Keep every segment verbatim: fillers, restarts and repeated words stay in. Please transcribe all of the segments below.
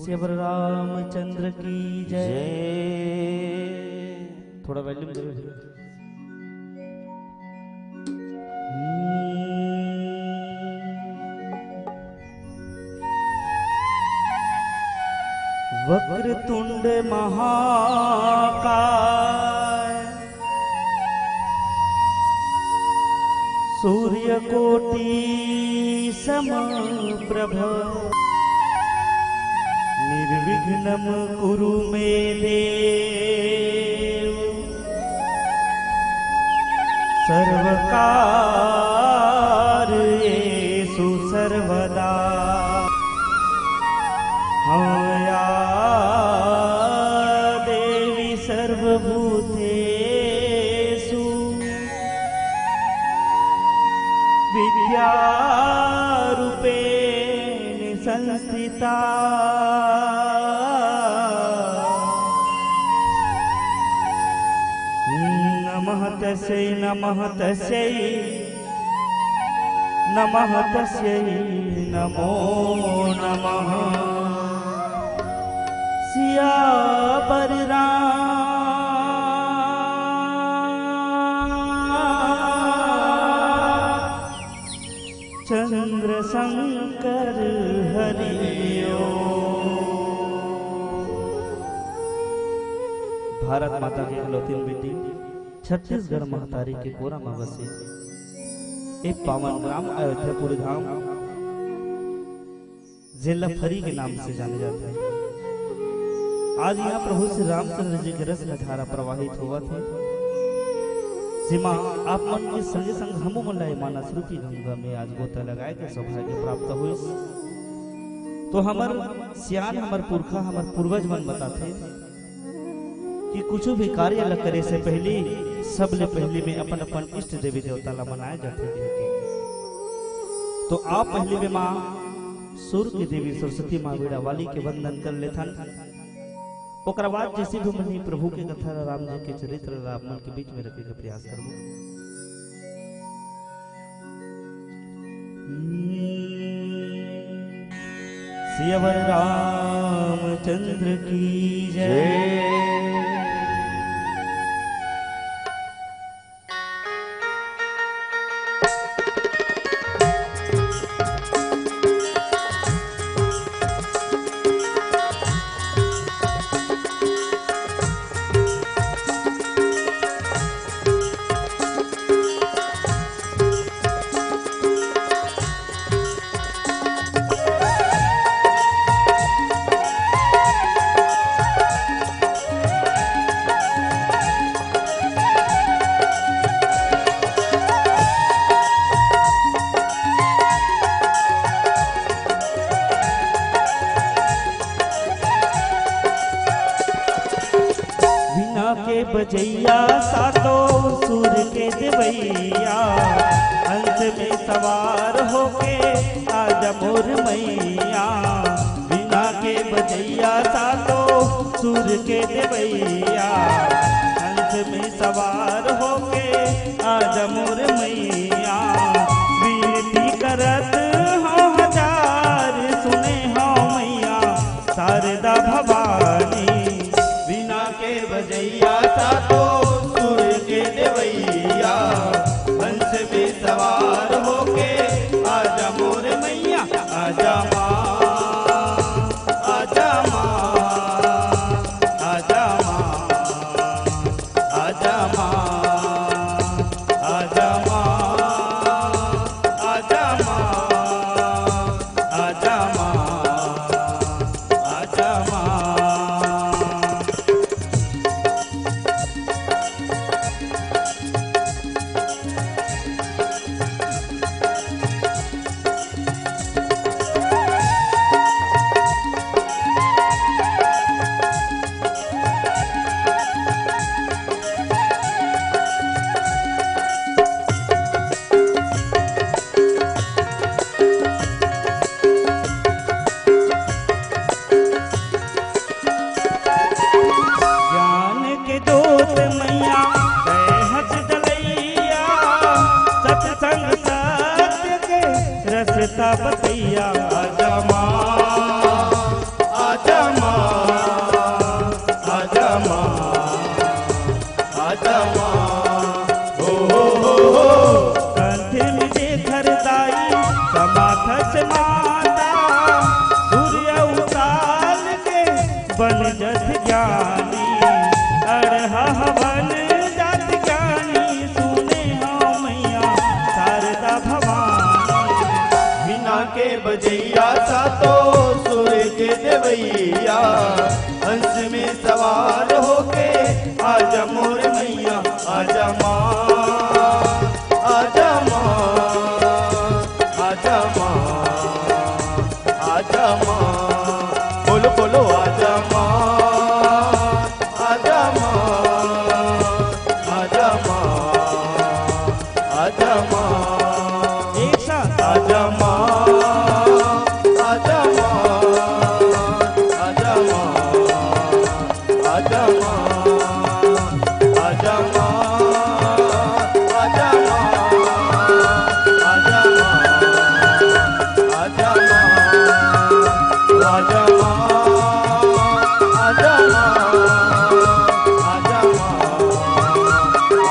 केवल रामचंद्र की जय। जय। थोड़ा वॉल्यूम दे। वक्रतुंड महाकाय, सूर्यकोटि समप्रभ, निर्विघ्नं कुरु मे देव, सर्वकार्येषु सर्वदा। हं या देवी सर्वभूतेषु विद्यारूपेण संस्थिता। नमः तस्यै, नमः तस्यै, नमः तस्यै, नमो नमः। सियावर राम चंद्र शंकर हरि ओम। भारत माता के इकलौती बेटी, छत्तीसगढ़ महतारी के कोरा म बसे ए पावन ग्राम अयोध्यापुरी धाम, जेला फरी के नाम से जाने जाथे। आज इहाँ प्रभु श्री रामचंद्र जी के रस में धारा प्रवाहित होवत हे, जेमा आप मन के संगे संग हमू मन ला ए मानस रूपी गंगा में आज गोता लगाए के सौभाग्य प्राप्त होइस। तो हमर सियान, हमर पुरखा, हमर पूर्वज मन बताथे कि कुछु भी कार्य ला करे से पहिली, सबले पहिली में अपन अपन इष्ट देवी देवता ला मनाए जाथे कहिके। तो आप पहिली में माँ सूर के देवी सरस्वती माँ वीणा वाली के वंदन कर लेथन। ओकर बाद जैसे भी हमन प्रभु के कथा ला, राम जी के चरित्र ला आप मन के बीच में रखे के प्रयास करबो। सियावर रामचंद्र की जय। जय। वीणा के बजैया, सातों सुर के देवैया, हंस में सवार होके आजा मोर मैया। वीणा के बजैया, सातों सुर के देवैया, हंस में सवार होके आजा मोर मैया। विनती करत हौं हजार, सुने हौं मैया शारदा भवानी। वीणा के बजैया, सातों सुर के देवैया, हंस पे सवार होके आजा मोर मैया, आजा माँ, आजा माँ, आजा माँ, आजा माँ, आजा माँ, आजा माँ, आजा माँ, आजा माँ। ज्ञान के जोत मैया, दया हंस दलैया, सत्संग सत्य के रस्ता बतैया। आजा माँ, आजा ज्ञानी, अड़हहवन जात ज्ञानी, सुने हव मैया शारदा भवानी। वीणा के बजैया, सातो सुर के देवैया, हंस में सवार होके आजा मोर मैया, आजा माँ, आजा माँ, आजा माँ, आजा माँ, बोलो बोलो, आजा माँ, आजा माँ, आजा माँ, आजा माँ, एक साथ। आजा माँ, आजा माँ, आजा माँ, आजा माँ, आजा माँ, आजा माँ, आजा माँ, आजा माँ, आजा माँ, आजा माँ, आजा माँ,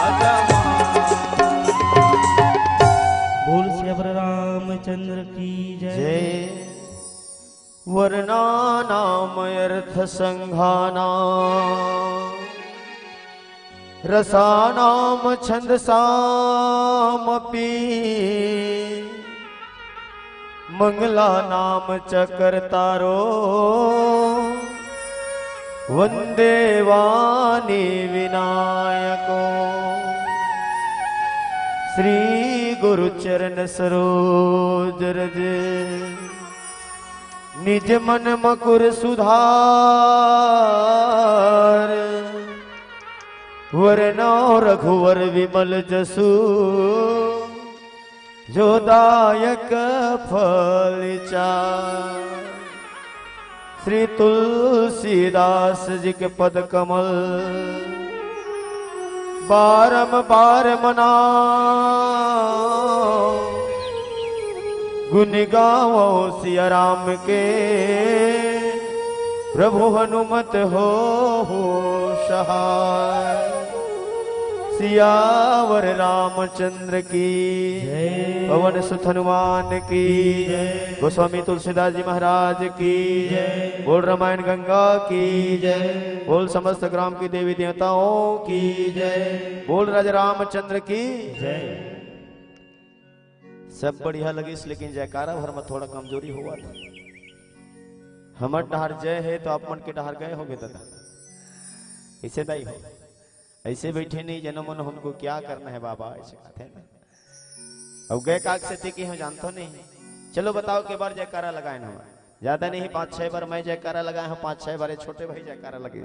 आजा माँ। बोल सियावर रामचंद्र की जय। जय। वर्णानाम अर्थ संघानाम, रसानाम छंदसामपि, मंगलानाम च कर्तारो, वंदे वाणी विनायको। श्री गुरु चरण सरोज रज, निज मन मकुर सुधार, वरनौ रघुवर विमल जसु, जो दायक फल चार। श्री तुलसीदास जी के पद कमल बारंबार मनाओ, गुण गावो सिया राम के, प्रभु हनुमत होहु सहाय। सियावर रामचंद्र की जय। पवन सुत हनुमान की जय। गोस्वामी तुलसीदास जी महाराज की जय। बोल रामायण गंगा की जय। बोल समस्त ग्राम की देवी देवताओं की जय। बोल राजा रामचंद्र की जय। सब बढ़िया लगिस, लेकिन जयकारा भर में थोड़ा कमजोरी होवत हे। हमर डहार जय हे, तो आप मन के डहार गय होगे दादा। इसे दाई हो, ऐसे बैठे नहीं, जनो मनो हमको क्या करना है बाबा, ऐसे कहते हैं ना। अब गय काग से थे कि हम जानतो नहीं। चलो बताओ, के बार जयकारा लगाए ना हम? ज्यादा नहीं, पाँच छह बार मैं जयकारा लगाए हूँ, पाँच छह बार ये छोटे भाई जयकारा लगे।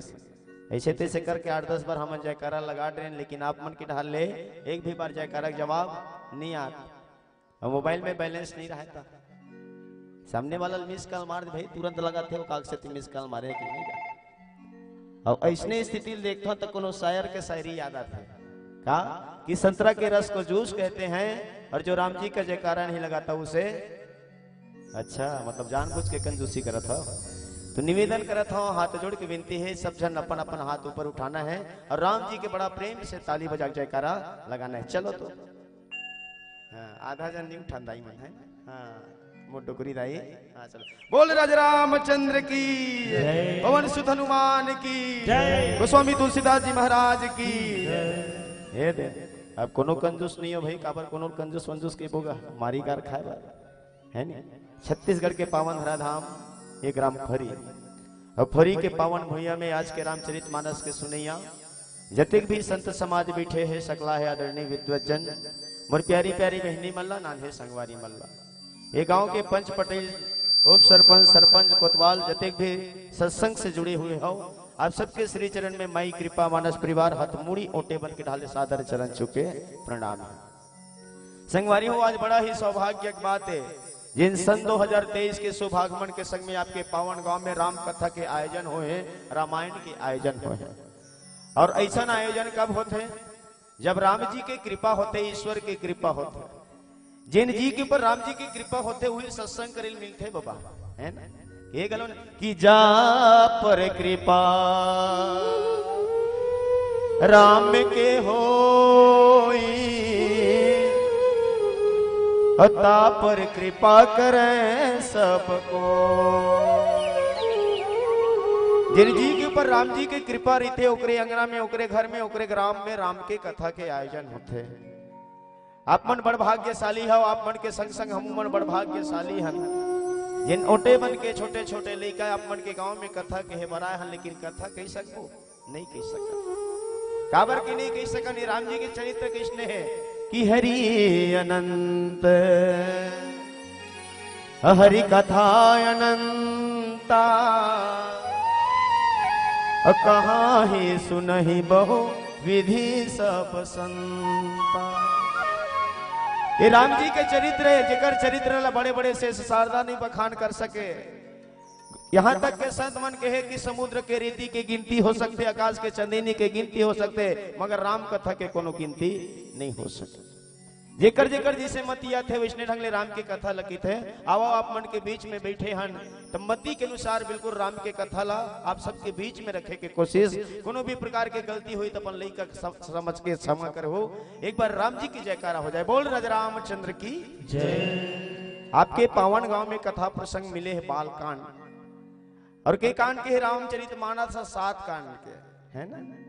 ऐसे तैसे करके आठ दस बार हम जयकारा लगा रहे हैं, लेकिन आप मन के डहार ले एक भी बार जयकारा के जवाब नहीं आता। अब मोबाइल में बैलेंस नहीं रहता, सामने वाला मिस कॉल मार दे भाई, तुरंत लगाते हो काग से, मिस कॉल मारे कि नहीं जाते। अब ऐसने स्थिति ल देखथव त कोनो शायर के शायरी याद आथे का, कि संतरा के रस को जूस कहते हैं और जो राम जी का जयकारा नहीं लगाता उसे, अच्छा, मतलब जानबूझ के कंजूसी करत हो। तो निवेदन करत हो, हाथ जोड़ के विनती है, सब जन अपन अपन हाथ ऊपर उठाना है और राम जी के बड़ा प्रेम से ताली बजा के जयकारा लगाना है। चलो तो। हाँ, आधा जन नहीं उठान दाई मन है। हाँ, मोर डोकरी दाई। हाँ, चलो। बोल राजा रामचंद्र की, जय। पवन सुत हनुमान की, जय। गोस्वामी तुलसीदास जी महाराज की। जय। हे दे, अब कोनो कंजूस नहीं हो भाई, काबर कोनो कंजूस वंजूस के बोगा, मारी गार खाए बर, है नी? छत्तीसगढ़ के पावन धरा धाम, ये ग्राम फरी। अब फरी के पावन भुइयां में आज के रामचरित मानस के सुनैया, जतेक भी संत समाज बैठे हे, सकला हे आदरणीय विद्वत जन, मोर प्यारी प्यारी बहिनी मन ला, नान्हे संगवारी मन ला, ये गांव के पंच पटेल, उप सरपंच, सरपंच कोतवाल, जतेक भी सत्संग से जुड़े हुए हो, आप सबके श्री चरण में माई कृपा मानस परिवार हाथ मुड़ी ओटे बन के ढाले सादर चरण छुके प्रणाम है। संगवारी हो, आज बड़ा ही सौभाग्य की बात है, जिन सन दो हज़ार तेईस के शुभ आगमन के संग में आपके पावन गांव में राम कथा के आयोजन होए हे, रामायण के आयोजन होए हे। और ऐसा आयोजन कब होथे? जब राम जी के कृपा होथे, ईश्वर के कृपा होथे। जिन जी के ऊपर राम जी के कृपा होथे, वही सत्संग करे ल मिलथे बाबा, है ना? ये गलो न, कि जा पर कृपा राम के होई, ता पर कृपा करे सबको। जिन जी के राम जी के कृपा रहिथे, ओकरे अंगना में, ओकरे घर में, ओकरे ग्राम में राम के कथा के आयोजन होथे। आप मन बड़ भाग्यशाली हव, आप मन के संग संग हमू मन बड़ भाग्यशाली हन, जेन ओटे मन के छोटे छोटे लइका आप मन के गांव में कथा कहे बर आए हन, लेकिन कथा कहि सकबो? नहीं कहि सकन। काबर कि नहीं कहि सकन? ये राम जी के चरित्र कइसने हे कि हरि अनंत, हरि कथा अनंता, कहाँ ही सुनहि बहु विधि सब संता। ये राम जी के चरित्र हे, जेकर चरित्र ला बड़े बड़े शेष शारदा नहीं बखान कर सके। यहाँ तक के संत मन कहे कि समुद्र के रेती के गिनती हो सकथे, आकाश के चंदेनी के गिनती हो सकथे, मगर राम कथा के कोनो गिनती नहीं हो सके। जेकर जेकर जइसे मति आथे, वइसने ढंग ले राम के कथा ल कहिथे। आवव, आप मन के बीच में बइठे हन, त मति के अनुसार बिल्कुल राम के कथा ला आप सबके बीच में रखे के कोशिश। कोनो भी प्रकार के गलती होही, त अपन लइका के सम-, समझ के क्षमा करहू। एक बार राम जी की जयकारा हो जाए। बोल राजा रामचंद्र की जय। आपके पावन गांव में कथा प्रसंग मिले हे बाल कांड, अउ के कांड के हे? रामचरित मानस ह सात कांड के, हे ना?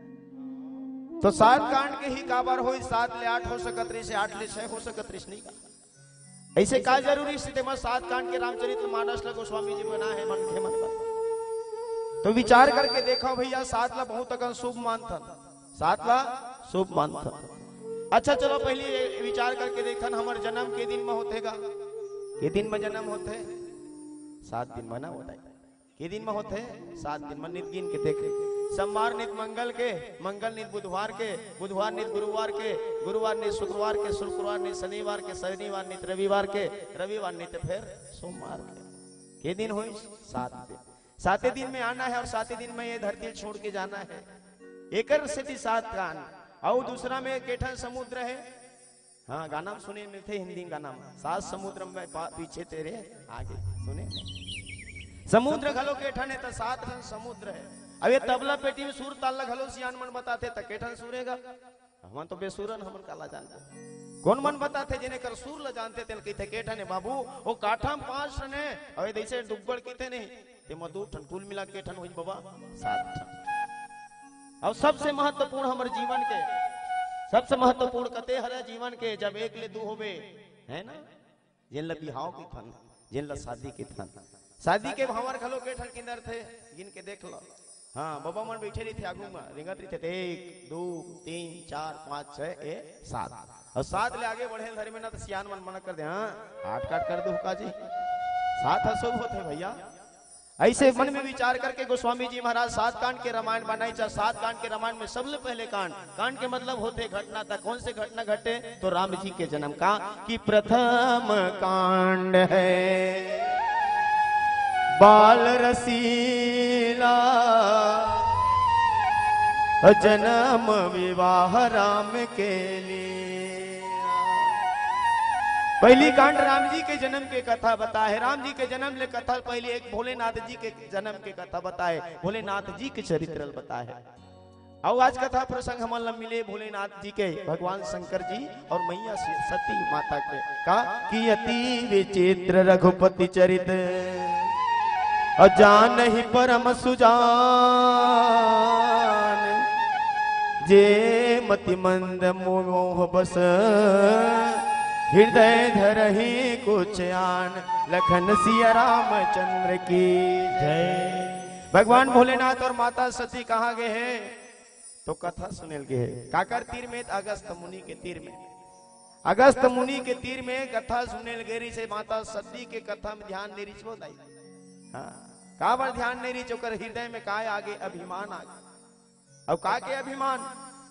तो सात कांड के ही काबर होही, सात ले आठ हो सकत रहिस, आठ ले छह हो सकत रहिस, नहीं का? अइसे का जरूरी हे तेमा सात कांड के रामचरित मानस ल गोस्वामी जी बनाए हे मनखे मन बर? तो विचार करके देखव भइया, सात ला बहुत अकन शुभ मानथन, सात ला शुभ मानथन। अच्छा चलो, पहिली ये विचार करके देखन, हमर जनम के दिन म होथे गा? के दिन म जनम होथे? सात दिन म ना होथे। के दिन म होथे? सात दिन म। नित गिन के देख, सोमवार नित मंगल के, मंगल नित बुधवार के, बुधवार नित गुरुवार के, गुरुवार नित शुक्रवार के, शुक्रवार नित शनिवार के, शनिवार नित रविवार के, रविवार नित फेर सोमवार के। के दिन होइस? सात दिन। साते दिन में आना हे अउ साते दिन में ये धरती छोड़ के जाना हे। एकर सेती सात कांड। अउ दूसरा में के ठन समुद्र हे? हाँ, गाना म सुने मिलथे हिंदी गाना म, "सात समुद्र में पा-, पीछे तेरे आगे।" सुने नहीं? समुद्र घलो के ठन हे, त सात ठन समुद्र हे। अब ये तबला पेटी में सुर ताल ला घलो सियान मन बताथे, त के ठन सुर हे गा? हमन तो बेसुरन, हमन काला जानबो। कोन मन बताथे, जेने कर सुर ला जानथे, तेन कहिथे, "के ठन हे बाबू?" ओ काठा म पांच ठन हे, अबे जइसे दुब्बड़ कहिथे नहीं, तेमा दू ठन, कुल मिला के ठन होइस बबा? सात ठन। अउ सबसे महत्वपूर्ण हमर जीवन के, सबसे महत्वपूर्ण कते हरे जीवन के, जब एक ले दू होबे, हे ना? जेन ला बिहाव कहिथन, जेन ला शादी कहिथन, शादी के भांवर घलो के ठन किंदरथे, गिन के देख लो। हाँ, बबा मन बइठे रहिथे आगू म, रेंगत रहिथे, एक, दू, तीन, चार, पांच, छह, ए, सात। अउ सात ले आगे बढ़े ल धरे में ना, त सियान मन मना कर दे, "हाँ, आठ काट कर दो का जी, सात ह शुभ होथे भइया।" अइसे मन में विचार करके गोस्वामी जी महाराज सात कांड के रामायण बनाइस। सात कांड के रामायण में सबले पहले कांड, कांड के मतलब होथे घटना। त कोन से घटना घटे? तो राम जी के जनम का, कि प्रथम कांड हे बाल रसीला, जनम विवाह राम के लिए। पहिली कांड राम जी के जनम के कथा बताए हे। राम जी के जनम ले कथा पहिली एक भोलेनाथ जी के जनम के कथा बताए, भोलेनाथ जी के चरित्र ल बताए हे। अउ आज कथा प्रसंग हमन ला मिले भोलेनाथ जी के, भगवान शंकर जी अउ मैया स-, सती माता के। का कि अति विचित्र रघुपति चरित, अउ जानहि परम सुजान, जे मति मंद मोह बस, हृदय धरहि कुछ आन। लखन सिया रामचंद्र की जय। भगवान भोलेनाथ अउ माता सती कहाँ गे हे? तो कथा सुने ल गे हे। काकर तीर में? त अगस्त मुनि के तीर में। अगस्त मुनि के तीर में कथा सुने ल गे रहिस हे, माता सती के कथा में ध्यान नइ रहिस वो दाई। हाँ, काबर ध्यान नइ रहिस? ओकर हृदय में काय आगे? अभिमान आगे। अउ का के अभिमान?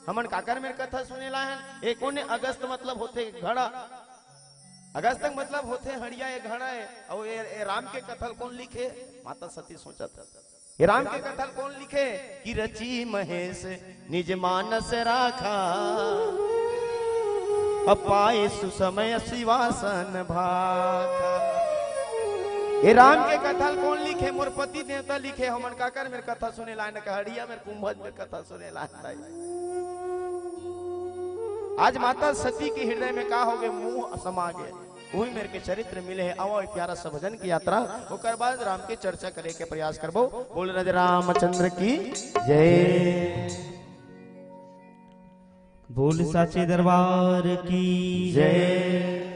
हमन काकर मेर कथा सुने ल आए हन? ए कोन ए? अगस्त मतलब होथे घड़ा, अगस्त के मतलब होथे हड़िया, ए घड़ा हे। अउ ए, ए राम के कथा ल कोन लिखे? माता सती सोचत हे, ए राम के कथा ल कोन लिखे? कि रचि महेश निज मानस राखा, अउ पाए सुसमय सिवासन भाखा। ए राम के कथा ल कोन लिखे? मोर पति देवता लिखे। हमन काकर मेर कथा सुने ल आए हन? हड़िया मेर, कुंभज मेर कथा सुने ल आए हन। आज माता सती के हृदय में का हो गे? मोह समा गे। उही मेर के चरित्र मिले हे। आवा, एक प्यारा सा भजन के यात्रा, ओकर बाद राम के चर्चा करे के प्रयास करबो। बोल राधे रामचंद्र की जय। बोल साचे दरबार की जय।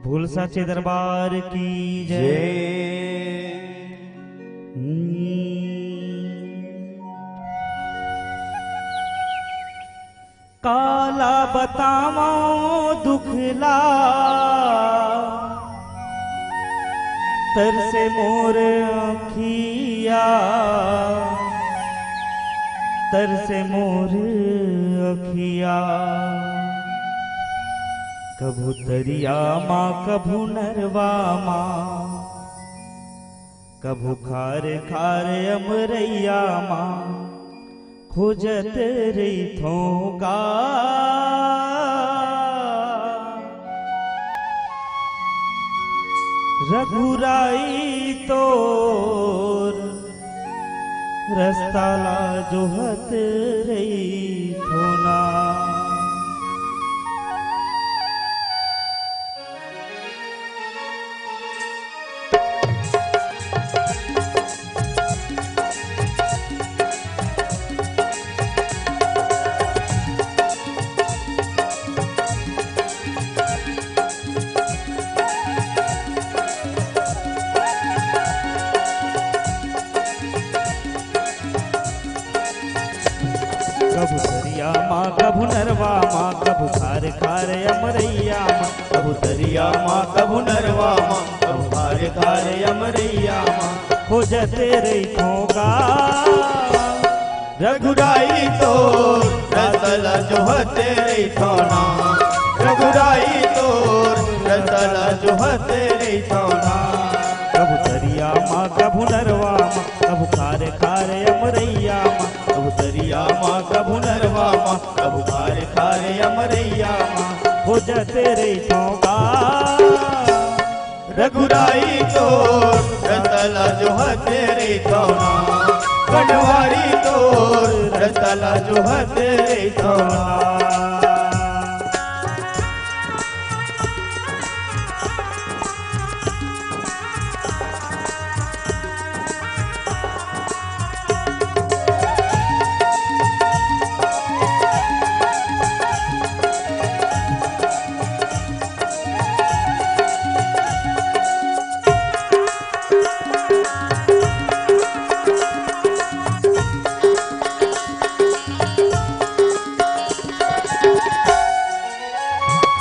बोल साचे दरबार की जय। जय। हम्म। काला बतावं दुख ला, तरसे मोर अँखिया, तरसे मोर अँखिया। कभू तरिया मा, कभू नरवा मा, कभू खार खार अमरैया मा, खोजत रहिथों गा। रघुराई तोर रस्ता ला जोहत रहिथों ना। कभू तरिया मा, कभू नरवा मा, कभू खार खार अमरैया मा। कभू तरिया मा, कभू नरवा मा, कभू खार खार अमरैया मा, खोजत रहिथों गा। रघुराई तोर रस्ता ला जोहत रहिथों ना, रघुराई तोर रस्ता ला जोहत रहिथों ना। कभू तरिया मा, कभू नरवा मा, कभू खार खार अमरैया मा। कभू तरिया मा, कभू नरवा मा, कभू खार खार अमरैया मा, खोजत रहिथों गा। रघुराई तोर रस्ता ला जोहत रहिथों ना, पटवारी तोर रस्ता ला जोहत रहिथों ना।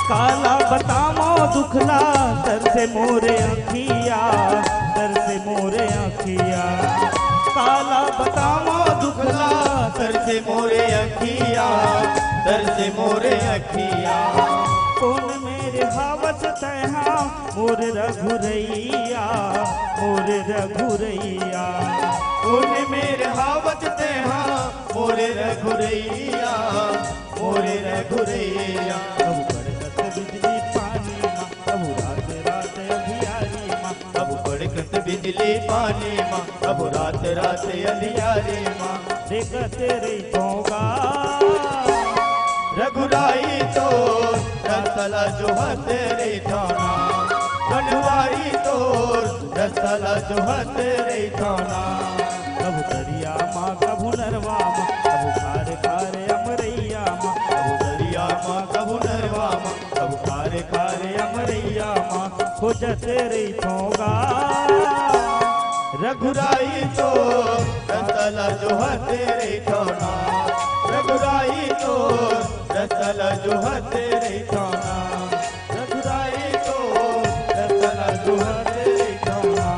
काला बतावं दुख ला, तरसे मोर अँखिया, तरसे मोर अँखिया। काला बतावं दुख ला, तरसे मोर अँखिया, तरसे मोर अँखिया। कोन मेर हावस तैं हा मोर रघुरैया, मोर रघुरैया। कोन मेर हावस तैं हा मोर रघुरैया, मोर रघुरैया। कभू कड़कत बिजली पानी मा, कभू रात रात अंधियारी मा। कभू कड़कत बिजली पानी मा, कभू रात रात अंधियारी मा, देखत रहिथों गा। रघुराई तोर रस्ता ला जोहत रहिथों ना, बनवारी तोर रस्ता ला जोहत रहिथों ना। कभू तरिया मा, कभू नरवा मा, कभू खार खार अमरैया मा, कभू तरिया मा, कभू नरवा मा, कभू खार खार अमरैया मा, खोजत रहिथों गा। रघुराई तोर रस्ता ला जोहत रहिथों ना, रघुराई तोर रस्ता ला जोहत रहिथों ना, रघुराई तोर रस्ता ला जोहत रहिथों ना,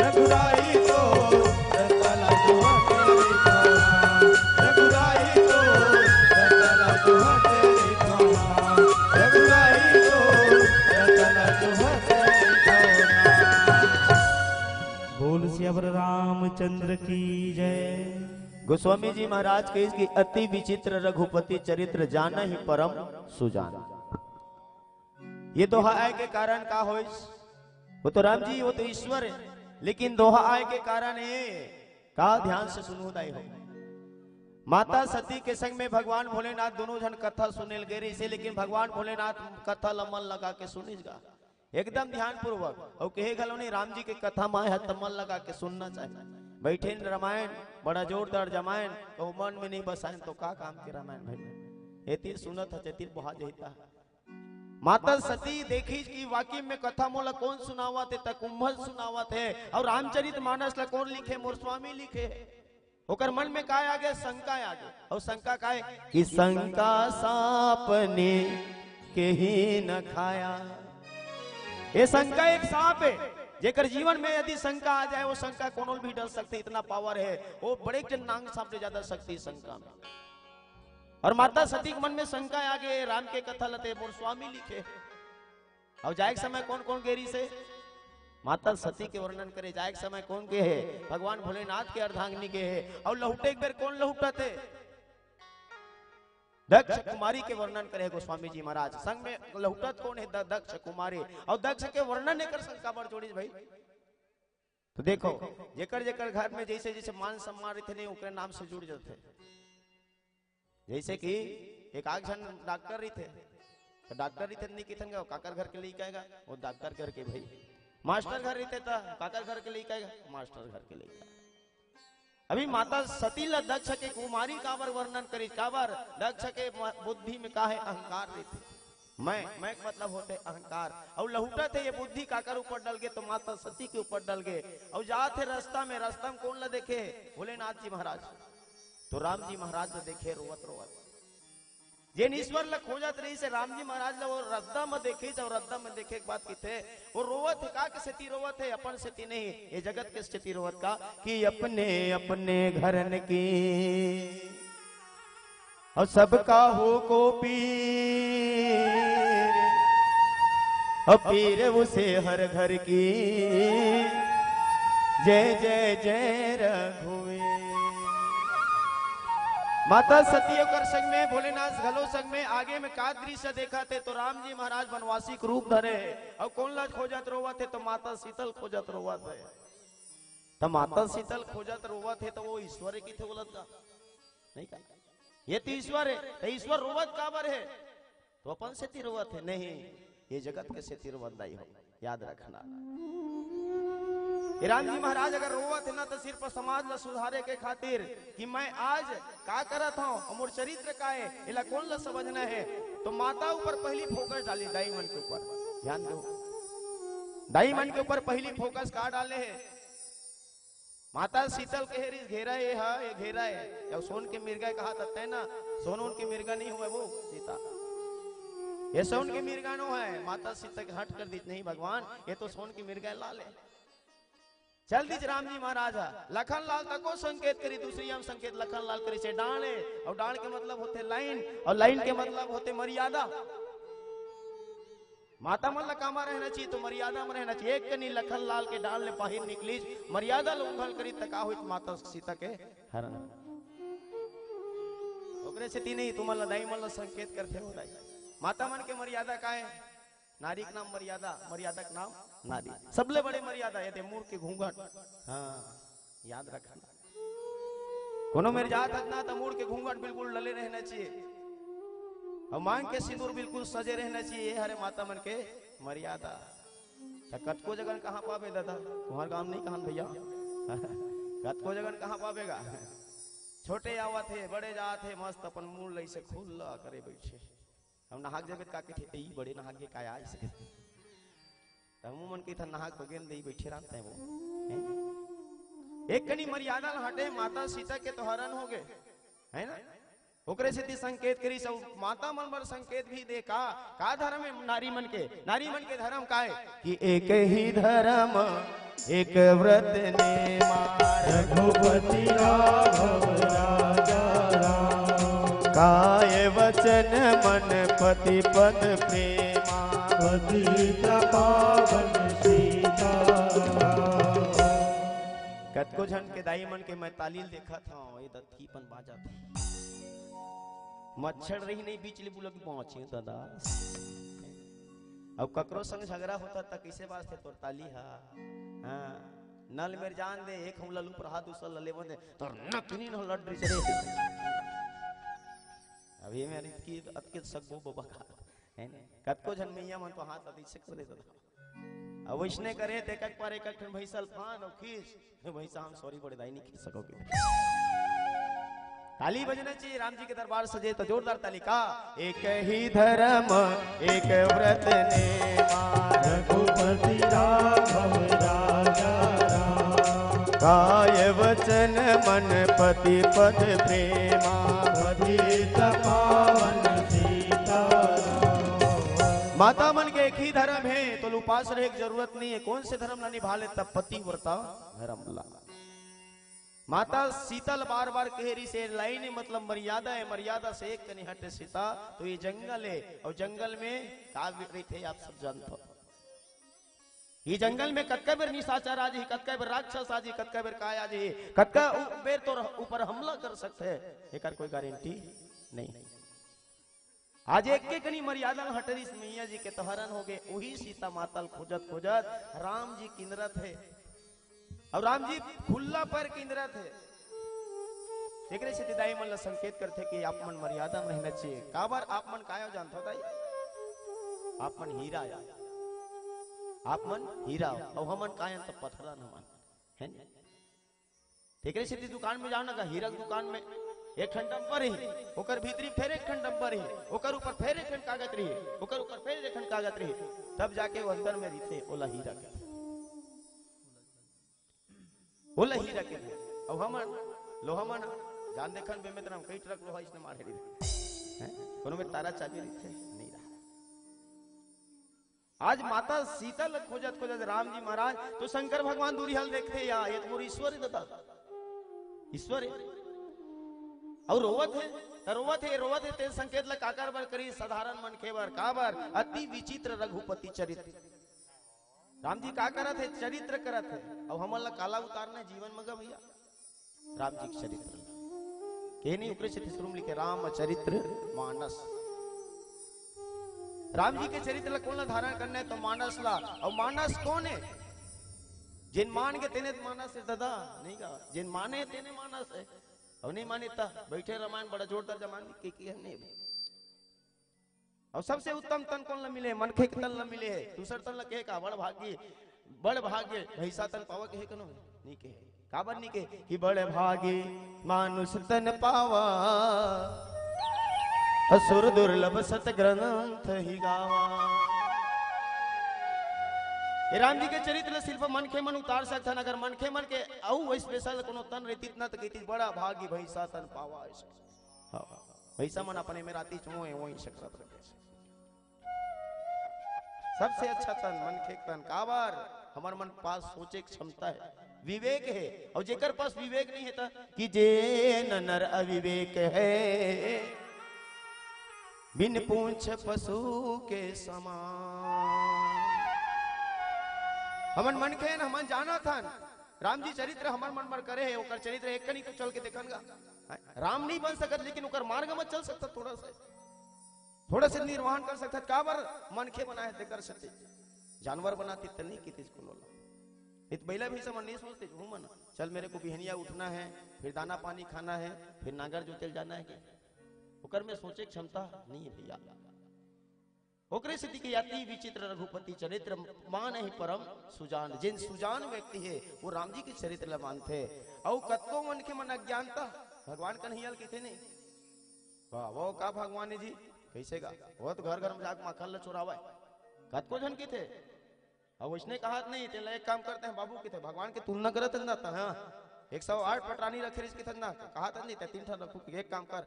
रघुराई तोर रस्ता ला जोहत रहिथों ना, रघुराई तोर रस्ता ला जोहत रहिथों ना, रघुराई तोर रस्ता ला जोहत रहिथों ना। बोल सियावर रामचंद्र की जय। गोस्वामी जी महाराज कहिस कि अति विचित्र रघुपति चरित्र, जानहि परम सुजान। ये दोहा आय के कारण का होइस? वो तो राम जी, वो तो ईश्वर हे, लेकिन दोहा आय के कारण ये का, ध्यान से सुनहू दाई हो। माता सती के संग में भगवान भोलेनाथ दोनों झन कथा सुने ल गे रहिसे, लेकिन भगवान भोलेनाथ कथा ल मन लगा के सुनिस गा। एकदम ध्यानपूर्वक। अउ कहे घलो नहीं, राम जी के कथा माय ह त मन लगा के सुनना चाहिए। बैठे न रामायण, बड़ा जोरदार जमायन, कहूँ मन में नहीं बसायन तो का काम के रामायण भाई? एतिर सुनत ह, चतिर बोहा जहिता। माता सती देखिस कि वाकई में कथा मोला कोन सुनावत हे, त कुंभल सुनावत हे, अउ रामचरित मानस ला कोन लिखे? मोर स्वामी लिखे हे। ओकर मन में का आगे? शंका आगे। अउ शंका का हे? कि शंका सांप ने केहि न खाया। ये शंका एक सांप हे, जेकर जीवन में यदि शंका आ जाए, वो शंका कोनो ल भी डस सकथे, इतना पावर हे। वो बड़े जन नांग सांप ले ज्यादा शक्ति हे शंका में। अउ माता सती के मन में शंका आगे, राम के कथा ल ते मोर स्वामी लिखे। अउ जाए के समय कोन कोन गे रहिसे? माता सती के वर्णन करे। जाए के समय कोन गे हे? भगवान भोलेनाथ के अर्धांगिनी गे हे। अउ लहुटे के बेर कोन लहुटत हे? दक्ष कुमारी के वर्णन करे हे गोस्वामी जी महाराज। संग में लहुटत कोन हे? द-, दक्ष कुमारी। अउ दक्ष के वर्णन एकर संग काबर जोड़िस भाई? तो देखो, जेकर जेकर घर में जैसे जैसे मान सम्मान रहिथे नहीं, ओकरे नाम से जुड़ जाथे। जैसे कि एक आध झन डॉक्टर रहिथे, तो डॉक्टर रहिथे नहीं किथन गा, काकर घर के लइका आय गा, वो डॉक्टर घर के भाई। मास्टर घर रहिथे, तो काकर घर के लइका आय गा, मास्टर घर के लइका। अभी माता सती ला दक्ष के कुमारी काबर वर्णन करिस? काबर? दक्ष के म-, बुद्धि में का हे? अहंकार रहिथे। मैं, मैं के मतलब होथे अहंकार। अउ लहुटत हे ये बुद्धि काकर ऊपर डल गे? तो माता सती के ऊपर डल गे। अउ जात हे रस्ता में, रस्ता में कोन ला देखे? भोलेनाथ जी महाराज। तो राम जी महाराज ला देखे रोवत रोवत। जेन ईश्वर ला खोजत रहिसे राम जी महाराज ला, वो रद्दा में देखिस, अउ रद्दा में देखे के बाद किथे, वो रोवत हे, का के सेती रोवत हे? अपन सेती नहीं, ये जगत के सेती रोवत का, कि अपने अपने घरन की अउ सबका हो को पीर, अउ पीर उसे हर घर की। जय जय जय रघुवीर। माता सती ओकर संग में, भोलेनाथ घलो संग में, आगे में का दृश्य देखत हे? तो राम जी महाराज वनवासी के रूप धरे हे, अउ कोन ला खोजत रोवत हे? तो माता सीता ल खोजत रोवत हे। तो माता सीता ल खोजत रोवत हे, तो वो ईश्वर किथे बोलत का? नहीं का? ये तो ईश्वर हे, तो ईश्वर रोवत काबर हे? तो अपन सेती रोवत हे? नहीं, ये जगत के सेती रोवत दाई हो, याद रखना। ये राम जी महाराज अगर रोवत हे ना, तो सिर्फ समाज ला सुधारे के खातिर कि मैं आज का करत हूँ, मोर चरित्र का हे, एला कोन ला समझना हे, तो माता ऊपर पहली फोकस डाले, दाई मन के ऊपर ध्यान दो। दाई मन के ऊपर पहली फोकस का डाले हे? माता सीता ल कहे रहिस, "घेरा ये हा, ये घेरा ये।" अउ सोन के मिर्गा कहा था तैं ना, सोन उन के मिर्गा नहीं हुआ वो सीता। ये सोन के मिर्गा नो है, माता सीता के हट कर दी, "नहीं भगवान, ये तो सोन के मिर्गा लाल हे।" चल दिस राम जी महाराज हा, लखन लाल तको संकेत करिस, दूसरी हम संकेत लखन लाल करिस हे डांड़ हे, अउ डांड़ के मतलब होथे लाइन, अउ लाइन के मतलब होथे मर्यादा। माता मन ला कामा रहना चाहिए, तो मर्यादा में रहना चाहिए। एक कनी लखन लाल के डांड़ ले बाहिर निकलिस, मर्यादा ल उंघल करिस, त का होइस? माता सीता के हरण। ओकरे सेती नहीं, तुमन ला दाई मन ला संकेत करथे हो दाई। माता मन के मर्यादा का हे? नारी के नाम मर्यादा, मर्यादा के नाम नारी। सबले बड़े मर्यादा ये दे मुड़ के घूंघट। हाँ, याद रखना। कोनो मेर जात हस ना, त मुड़ के घूंघट बिल्कुल डले रहना चाहिए। अउ मांग के सिंदूर बिल्कुल सजे रहना चाहिए। ये हरे माता मन के मर्यादा। त कतको जगन कहाँ पाबे दादा, तुम्हार गांव नहीं कहन भैया। कतको जगन कहाँ पाबे गा। छोटे आवत हे, बड़े जात हे, मस्त अपन मुड़ लइसे खुल्ला करे बइठे। हम नहाक जाबे त का कथे, "ए, बड़े नहाक गे काय आइस गे?" त हमू मन कहिथन, "नहाक तो गेन दई बइठे रहत हे वो।" हैं? एक कनी मर्यादा ल हटे, माता सीता के तो हरण हो गे, है ना? ओकरे सेती संकेत करिस, अउ माता मन बर संकेत भी दे। का, का धर्म हे नारी मन के? नारी मन के धर्म का हे? कि एक ही धर्म एक व्रत नेमा। रघुपति राघव राजा राम। काय वचन मन पति पद प्रेमा। पतित पावन सीता। कतको झन के दाई मन के मैं ताली ल देखत हंव, ये दतकी पन बाजत हे। मच्छर रही नहीं, बीच ले बुलक पहुंचे दादा। अब ककरो संग झगड़ा होता त कइसे बाजथे तोर ताली हा? हाँ, नल मेर जान दे, एक हमला लुप रहा, दूसर ल लेवन दे, तोर नकनी न लड़ रही से रे। अभी मेर इतकी अतके सकबो बबा का, है ना? कतको झन मैया मन तो हाथ अति से कर देता था। अब वैसने करे ते एक एक पर एक एक ठन भैंसा ल फान अउ खींच। भैंसा, हम सॉरी बड़े दाई, नहीं खींच सकोगे। ताली बजना चाहिए, राम जी के दरबार सजे तो जोरदार ताली का। एक ही धर्म एक व्रत नेमा। रघुपति राघव राजा राम। काय वचन मन पति पद प्रेमा। पतित पावन सीता। माता मन के एक ही धर्म हे, तो उपास रहे के जरूरत नहीं हे। कौन से धर्म ला निभा ले? तब पतिव्रता धर्म ला। माता सीता ल बार बार कहे रहिस, ए लाइन हे, मतलब मर्यादा हे, मर्यादा से एक कनी हटे सीता, तो ये जंगल हे, अउ जंगल में का रहिथे आप सब जानत हो। ये जंगल में कतका बेर निशाचर आ जही, कतका बेर राक्षस आ जही, कतका बेर काय आ जही, कतका उ-, बेर तोर ऊपर हमला कर सकथे, एकर कोई गारंटी नहीं। आज एक के कनी मर्यादा ल हटरिस, मैया जी के तो हरण हो गे। उही सीता माता ल खोजत खोजत राम जी किंदरत हे, अउ राम जी खुल्ला पैर किंदरत हे। एकरे सेती दाई मन ल संकेत करथे कि आप मन मर्यादा म रहना चाहिए। काबर आप मन काय हो जानथो दाई? आप मन हीरा हो, आप मन हीरा हो, अउ हमन काय हन त पथरा न मन, है न? तेकरे सेती दुकान में जाओ ना, हीरा के दुकान में एक ठन डब्बा रही, ओकर भीतरी फेर एक ठन डब्बा रही, ओकर ऊपर फेर एक ठन कागज रही, ओकर ऊपर फेर एक ठन कागज रही, तब जाके वो अंदर में रहिथे, ओला हीरा के, ओला हीरा के। अब हमन लोहा मन जान देखन बे में त हम कई ट्रक लोहा इसने मारे रही, हैं? कोनो में तारा चाबी रहिथे, नहीं रहा। आज माता सीता ल खोजत खोजत राम जी महाराज तो शंकर भगवान दूरिहा ल देखथे, या ये तो मोर ईश्वर हे दादा, ईश्वर हे। अउ रोवत हे, त रोवत हे, रोवत हे, तेन संकेत ल काकर बर करी? साधारण मनखे बर। काबर? अति विचित्र रघुपति चरित्र। राम जी का करत हे? चरित्र करत हे। अउ हमन ल काला उतारना हे जीवन म गा भैया? राम जी के चरित्र ल। के नहीं, ओकरे सेती शुरू में लिखे रामचरित्र मानस। राम जी के चरित्र ल कोन ल धारण करना हे? तो मानस ला। अउ मानस कोन हे? जेन मान गे तेने त मानस हे दादा, नहीं गा? जेन माने तेने मानस हे, अउ नहीं माने त बइठे रामायण बड़ा जोरदार जमान के, के नहीं। अउ सबसे उत्तम तन कोन ल मिले? मनखे के तन ल मिले हे। दूसर तन ल कहे का? बड़ भागी, बड़ भाग्य भैंसा तन पावा कहे कनो? नहीं कहे। काबर नहीं कहे? कि बड़ भागी मानुष तन पावा, असुर दुर्लभ सत ग्रंथ ही गावा। ये राम जी के चरित्र ल सिर्फ मनखे मन उतार सकथन। अगर मनखे मन के अउ वही स्पेशल कोनो तन रहती ना, तो कहती, "बड़ा भागी भैंसा तन पावा।" हाँ, भैंसा मन अपने में राती चुमो है, वही सकरत रखे। सबसे अच्छा तन मनखे के तन। काबर? हमर मन पास सोचे के क्षमता हे, विवेक हे। अउ जेकर पास विवेक नहीं हे त, कि जेन नर अविवेक हे, बिन पूंछ पशु के समान। हमन मनखे हन, हमन जानत हन, राम जी चरित्र हमर मन बर करे हे, ओकर चरित्र एक कनी तो चल के देखन गा। राम नहीं बन सकत, लेकिन ओकर मार्ग में चल सकत थोड़ा सा। थोड़ा से निर्वहन कर सकत हस, काबर मनखे बनाए हे तेकर सेती। जानवर बनातिस त नहीं कितिस कोनो ला। नहीं त बइला भइसा मन नहीं सोचतिस, हूँ मन, चल मेरे को बिहनिया उठना है, फिर दाना पानी खाना है, फिर नांगर जोते ल जाना है कि? ओकर में सोचे के क्षमता नहीं है भइया। ओकरे सेती के अति विचित्र रघुपति चरित्र, मानहि परम सुजान। जेन सुजान व्यक्ति हे, वो राम जी के चरित्र ल मानथे। अउ कतको मनखे मन अज्ञानता भगवान कन्हैया ल कहिथे नहीं। वाह, वो का भगवान हे जी? कइसे गा? वो तो घर घर में जाके माखन ल चोरावय। कतको झन कहिथे। अब वइसने कहत नहीं, तेला एक काम करते हैं बाबू, कहिथे, भगवान के तुलना करत हस ना त, हाँ, एक सौ आठ पटरानी रखे रहिस कहिथे ना, कहत नहीं, ते तीन ठन रखू, एक काम कर,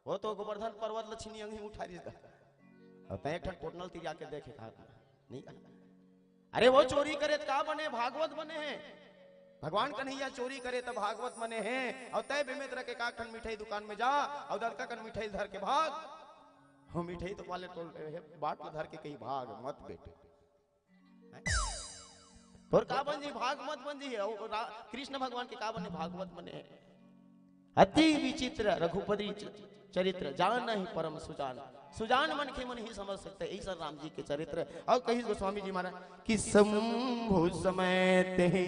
वो तो गोवर्धन पर्वत ल छीनी अंगही उठा रहिस गा। अउ तैं एक ठन कोटनल तिरिया के देखे, कहत नहीं। अरे वो चोरी करे त का बने, भागवत बने हे। भगवान कन्हैया चोरी करे त भागवत बने हे। अउ तैं बेमेतरा के का ठन मिठाई दुकान में जा, अउ दतका कन मिठाई धर के भाग। वो मिठाई तो वाले टोल रहे हे, बाट ल धर के कही, भाग मत बेटे। हैं? तोर का बन जी, भाग मत बन जी। अउ रा-, कृष्ण भगवान के का बने, भागवत बने हे। अति विचित्र रघुपति च-, चरित्र, जानहि परम सुजान। सुजान मनखे मन ही समझ सकथे, यही सब राम जी के चरित्र। अउ कहिस गोस्वामी जी महाराज कि शंभु समय तेहि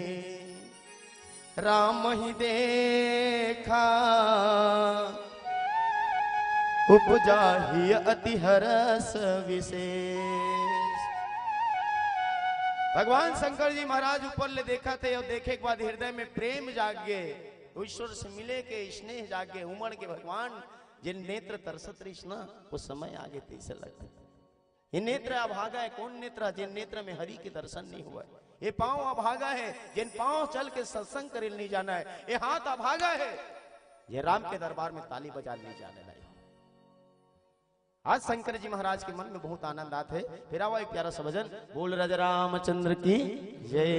रामहि देखा, उपजा हिय अति हरष विशेष। भगवान शंकर जी महाराज ऊपर ले देखथे अउ देखे के बाद हृदय में प्रेम जाग गे, ईश्वर से मिले के स्नेह जाग गे, उमड़ गे भगवान, जेन नेत्र तरसत रहिस ना, वो समय आगे तइसे लगथे। ये नेत्र अभागा हे, कोन नेत्र? जेन नेत्र में हरि के दर्शन नहीं होवय। ये पाँव अभागा हे, जेन पाँव चल के सत्संग करे ल नहीं जानय। ये हाथ अभागा हे, जे राम के दरबार में ताली बजा ल नहीं जानय। आज शंकर जी महाराज के मन में बहुत आनंद आथे। फिर आवा एक प्यारा सा भजन, बोल राजा रामचंद्र की जय।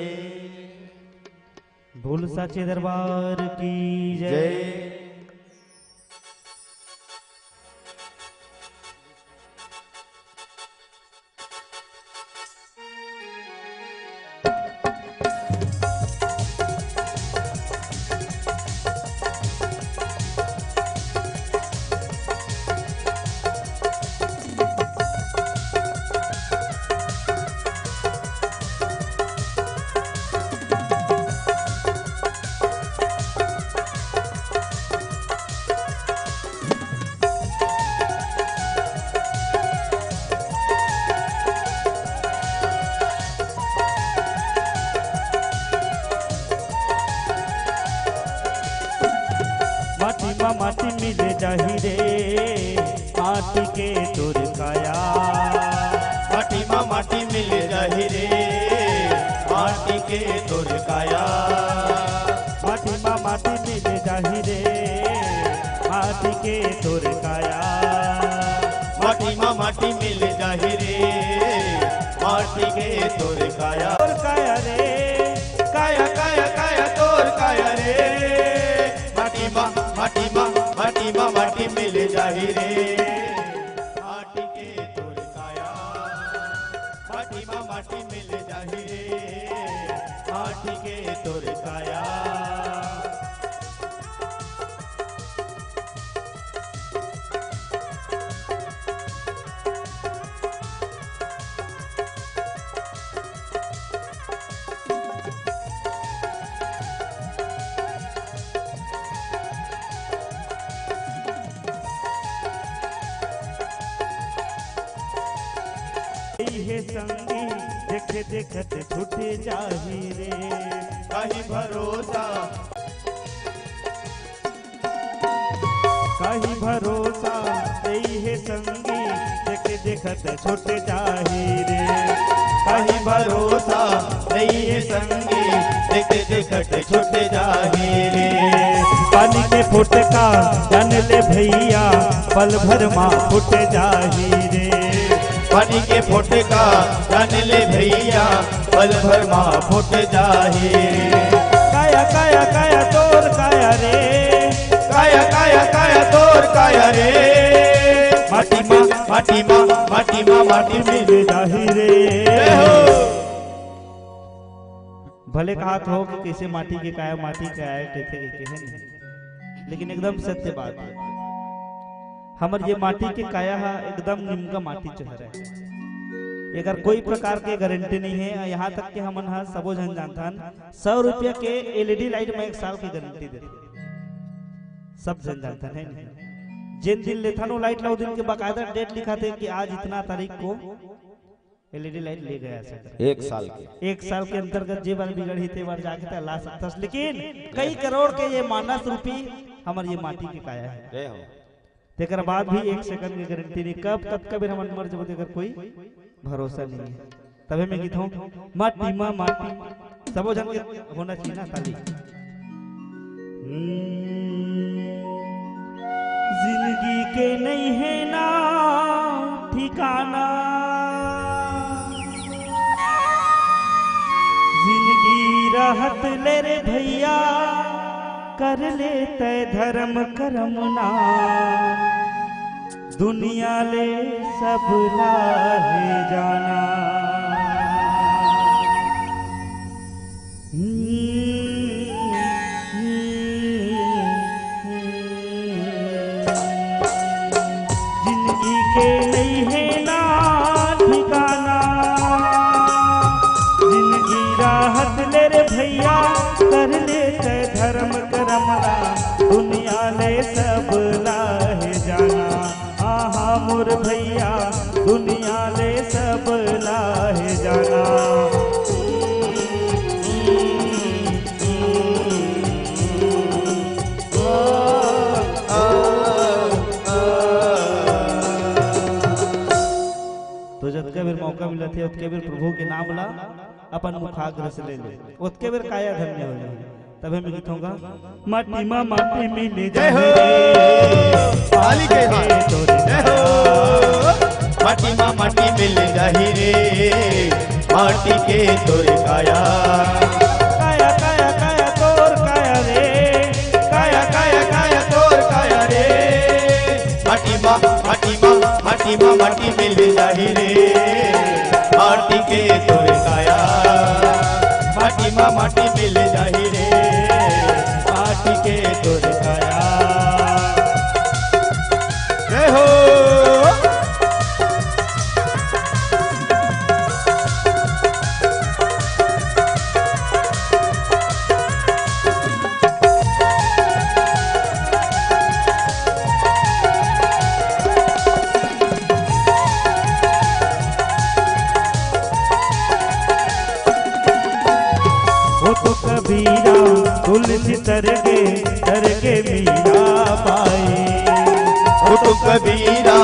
बोल साचे दरबार की जय। जय। माटी मा माटी मिल जाही रे, माटी के तोर काया। माटी मा माटी मिल जाही रे, माटी के तोर काया। माटी मा माटी मिल जाही रे, माटी के तोर काया। माटी मा माटी मिल जाही रे, माटी के तोर काया। तोर काया रे, काया, काया, काया तोर काया रे। माटी मा, माटी मा, माटी मा माटी मिल जाही रे, माटी के तोर काया। माटी मा माटी मिल जाही रे, माटी के तोर काया। हे संगी, देखे देखत छूट जाही रे। कहीं भरोसा, कहीं भरोसा नहीं हे संगी, देखे देखत छूट जाही रे। कहीं भरोसा नहीं हे संगी, देखत देखत छूट जाही रे। पानी के फोटका जान ले भैया, पल भर मा फूट जाही रे। पानी के फोटका जान ले भैया, पल भर मा फूट जाही रे। काया, काया, काया तोर काया रे। काया, काया, काया तोर काया रे। माटी मा, माटी मा, माटी मा माटी मिल जाही रे। जय हो। भले कहत हो कि कइसे माटी के काया, माटी के काया कहिथे, कहिथे, हे नहीं? लेकिन एकदम सत्य बात हे। हमर ये माटी के काया ह एकदम निमगा माटी च हरय। एकर कोई प्रकार के गारंटी नहीं है। यहाँ तक के हमन ह सबो झन जानथन, सौ रुपया के एलईडी लाइट में एक साल की गारंटी देथे। सब झन जानथन, है नहीं? जिन दिन लेथन वो लाइट ला, वो दिन के बाकायदा डेट लिखाथे कि आज इतना तारीख को एलईडी लाइट ले गया से। एक साल के। एक साल के अंतर्गत जे बार बिगड़ही ते बार जाके ते ला सकथस, लेकिन कई करोड़ के ये मानस रूपी हमर ये माटी के काया है। जय हो। तेकर बाद भी एक सेकंड के गारंटी नहीं, कब कतका बेर हमन मर जबो तेकर कोई भरोसा नहीं है। तभे मैं गीत हूँ, माटी मा माटी, सबो झन के होना चाहिए ना ताली। हम्म, जिंदगी के नहीं है ना ठिकाना, जिंदगी रहत ले रे भैया, कर ले तय धर्म करम ना, दुनिया ले सब लाहे जाना। जिंदगी के नहीं है ना ठिकाना, जिंदगी राहत ले रे भैया, कर ले तय धर्म करम ना, दुनिया ले सब लाहे जाना। आहा मोर भैया, दुनिया ले सब लाहे जाना। तो जतका बेर मौका मिलत हे, ओतके बेर प्रभु के नाम ला अपन मुखाग्र से ले ले, ओतके बेर काया धन्य हो जाए। तभे मैं गीत हूँ गा, माटी मा माटी मिल जय हो। जाही रे। ताली के हाथ। जय हो। माटी मा माटी मिल जाही रे, माटी के तोर काया। काया, काया, काया तोर काया रे। काया, काया, काया तोर काया रे। माटी मा, माटी मा, माटी मा माटी मिल जाही रे, माटी के तोर काया। माटी मा माटी मिल जाही रे, माटी के तोर काया। जय हो। वो तो कबीरा तुलसी तर गे, तर गे मीरा बाई। वो तो कबीरा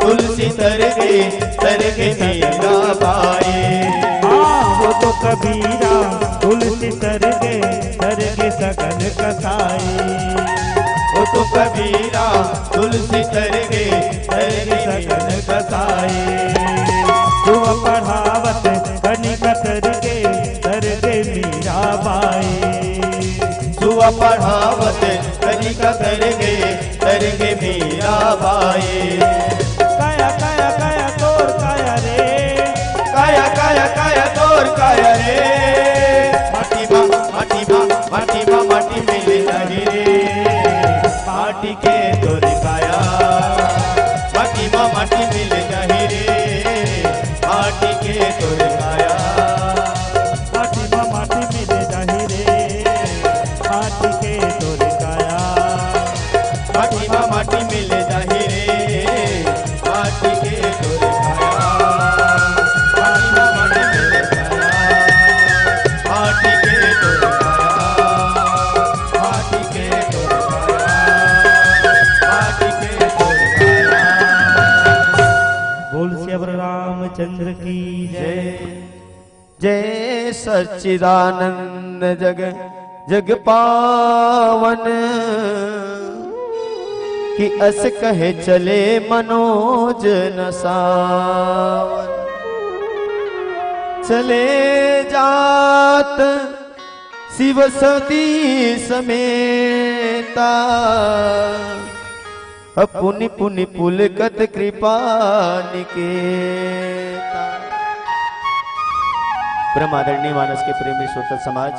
तुलसी तर गे, तर गे मीरा बाई। हाँ, वो तो कबीरा तुलसी तर गे, तर गे सगन कसाई। वो तो कबीरा तुलसी तर गे, तर गे सगन कसाई। सुवा पढ़ावत कनिका तर गे, तर गे मीरा बाई। सुवा पढ़ावत कनिका तर गे, तर गे मीरा बाई। काया, काया, काया तोर काया रे। काया, काया, काया तोर काया रे। माटी मा, माटी मा, माटी मा, माटी मिल जाही रे। माटी के तोर काया। माटी मा, माटी मिल जाही रे। माटी के तोर काया। माटी मा माटी मिल जाही रे, माटी के तोर काया। माटी मा माटी मिल जाही रे, माटी के तोर काया। माटी मा माटी मिल जाही, माटी के तोर काया। माटी के तोर काया, माटी के तोर काया। बोल सियावर रामचंद्र की जय। जय सच्चिदानंद जग जग पावन, कि अस कहे चले मनोज न सावन। चले जात शिव सती समेता, पुनि पुनि पुलकत कृपा निकेता। परम आदरणीय मानस के प्रेमी श्रोता समाज,